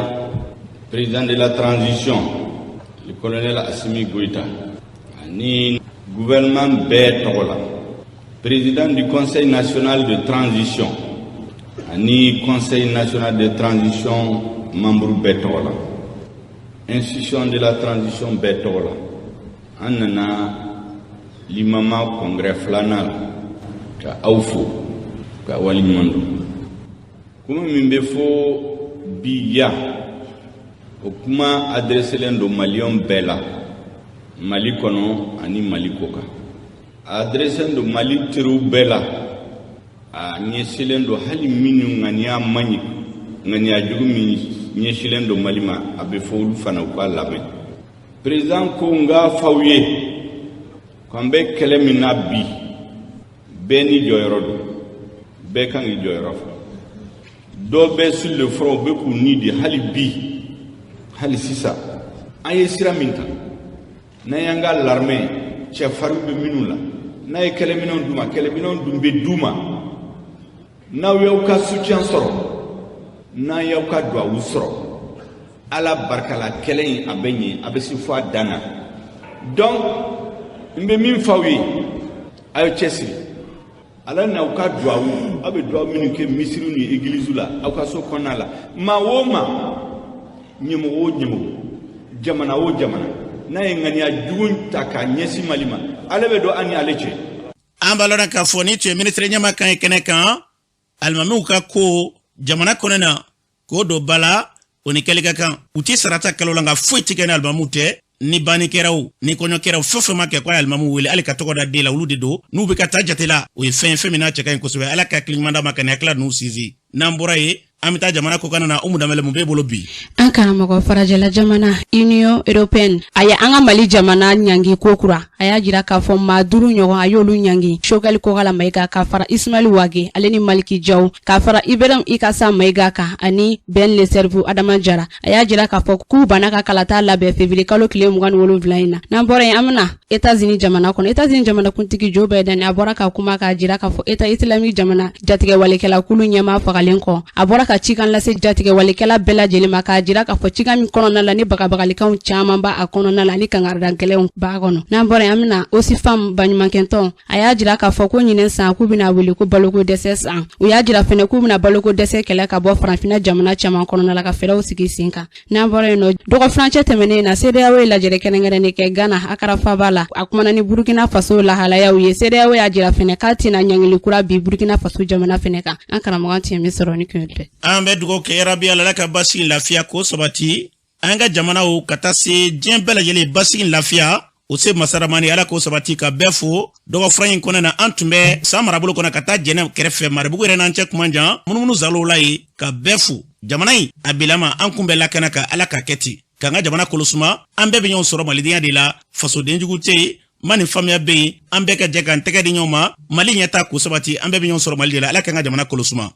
président de la transition, le colonel Assimi Goïta, ani gouvernement bɛɛ tɔgɔ la, président du Conseil national de transition ani Conseil national de transition membre bɛɛ tɔgɔ la, institution de la transition bɛɛ tɔgɔ la, an nana limama congrès filanan la ka aw fo ka waleɲuman dɔn. Kuma min bɛ fɔ bi yan, o kuma adresselen don maliyɛnw bɛɛ la, Mali kɔnɔ ani Mali kɔkan. A adresselen don Mali teriw bɛɛ la. A ɲɛsilen don hali minnu ŋaniya man ɲi, ŋaniya jugu min ɲɛsilen don Mali ma, a bɛ fɔ olu fana u k'a lamɛn. Président ko n k'a f'aw ye k'an bɛ kɛlɛ min na bi, bɛɛ n'i jɔyɔrɔ don, bɛɛ kan k'i jɔyɔrɔ fa. Dɔ bɛ sur le front, u bɛ k'u ni di hali bi, hali sisan. An ye sira min ta, n'an y'an ka l'armée cɛfarinw bɛ minnu la, n'a ye kɛlɛminɛnw d'u ma, kɛlɛminɛnw dun bɛ d'u ma, n'aw y'aw ka soutien sɔrɔ, n'an y'aw ka duwawu sɔrɔ, Ala barika la, kɛlɛ in a bɛ ɲɛ, a bɛ se fo a dan na. Donc n bɛ min f'aw ye, a ye cɛsiri. Ala n'aw ka duwawu, aw bɛ duwawu minnu kɛ misiriw ni egiliziw la, aw ka so kɔnɔna la, maa o maa, ɲɛmɔgɔ o ɲɛmɔgɔ, jamana o jamana, n'a ye ŋaniya jugu ta k'a ɲɛsin Mali ma, ale bɛ don an ni ale cɛ. An b'a lɔn k'a fɔ ni tun ye minisiri ɲɛma kan ye kɛnɛ kan, alimamiw ka ko jamana kɔnɔ na k'o don ba la, o ni kɛli ka kan. U tɛ sarata kalo la, nka foyi tɛ kɛ ni alimamiw tɛ. Ni banni kɛra o, ni kɔɲɔ kɛra o, fɛn fɛn ma kɛ ko a ye alimamiw wele, hali ka tɔgɔ da den la, olu de don. N'u bɛ ka taa jate la, o ye fɛn ye, fɛn min n'a cɛ ka ɲi kosɛbɛ. Ala ka hakili ɲuman d'a ma ka nin hakilila ninnu sinsin. N'an bɔra yen, an bɛ taa jamana kɔkan na. Umu Danbɛlɛ, mun b'e bolo bi? An karamɔgɔ, farajɛla jamana Union européenne a ye an ka Mali jamana ɲangi ko kura. A y'a jira k'a fɔ maa duuru ɲɔgɔn a y'olu ɲangi, Choguel Kokala Mayiga ka fara Ismaël Wage ale ni Maliki Jaw, ka fara Ibrahim Ikasa Mayiga kan ani Ben le Cerveau Adama Jara. A y'a jira k'a fɔ k'u banna ka kalata labɛn février kalo tile 27 in na. N'an bɔra yen, an bɛna États-Unis jamana kɔnɔ. États-Unis jamanakuntigi Joe Biden, a bɔra ka kuma k'a jira k'a fɔ État islamique jamana jatigɛwalekɛla kulu ɲɛmaa fagalen kɔ, a bɔra ka cikan lase jatigɛwalekɛla bɛɛ lajɛlen ma, k'a jira k'a fɔ cikan min kɔnɔna la ni bagabagalikanw caman b'a kɔnɔna la ani kangarida gɛlɛnw b'a kɔnɔ. N'an bɔra yen, an bɛna Oxfam baɲumankɛtɔn. A y'a jira k'a fɔ ko ɲinɛ san k'u bɛna wele ko baloko dɛsɛ san. U y'a jira fɛnɛ k'u bɛna baloko dɛsɛ kɛlɛ ka bɔ farafinna jamana caman kɔnɔna la, ka fɛɛrɛw sigi sen kan. N'an bɔra yen nɔ, dɔgɔ furancɛ tɛmɛnen na, CEDEAO ye lajɛrɛ kɛrɛnkɛrɛnnen kɛ Ghana Akara faba la. A kumana ni Burkina Faso lahalayaw ye. CEDEAO y'a jira fɛnɛ k'a tɛna ɲangili kura bin Burkina Faso jamana fɛnɛ kan. An karamɔgɔ, an tiɲɛ min sɔrɔ ni kun tɛ. An bɛ dugawu kɛ, yarabi Ala ka basigi, lafiya k'o sabati an ka jamanaw, ka taa se diɲɛ bɛɛ lajɛlen. Basigi, lafiya, o se masaramani, Ala k'o sabati. Ka bɛɛ fo. Dɔgɔ fura in kɔnɔ na, an tun bɛ san marabolo kɔnɔ ka taa Jɛnɛ kɛrɛfɛ, Maribugu yɛrɛ n'an cɛ kuma jan munumunu zalow la ye. Ka bɛɛ fo. Jamana in a bilama, an kun bɛ lakana ka Ala ka kɛ ten, k'an ka jamana kolosuma. An bɛɛ bɛ ɲɔgɔn sɔrɔ malidenya de la, fasodenjugu tɛ yen, ma nin faamuya bɛ yen. An bɛɛ ka jɛ k'an tɛgɛ di ɲɔgɔn ma, Mali ɲɛta k'o sabati. An bɛɛ bɛ ɲɔgɔn sɔrɔ Mali de la. Ala k'an ka jamana kolosuma.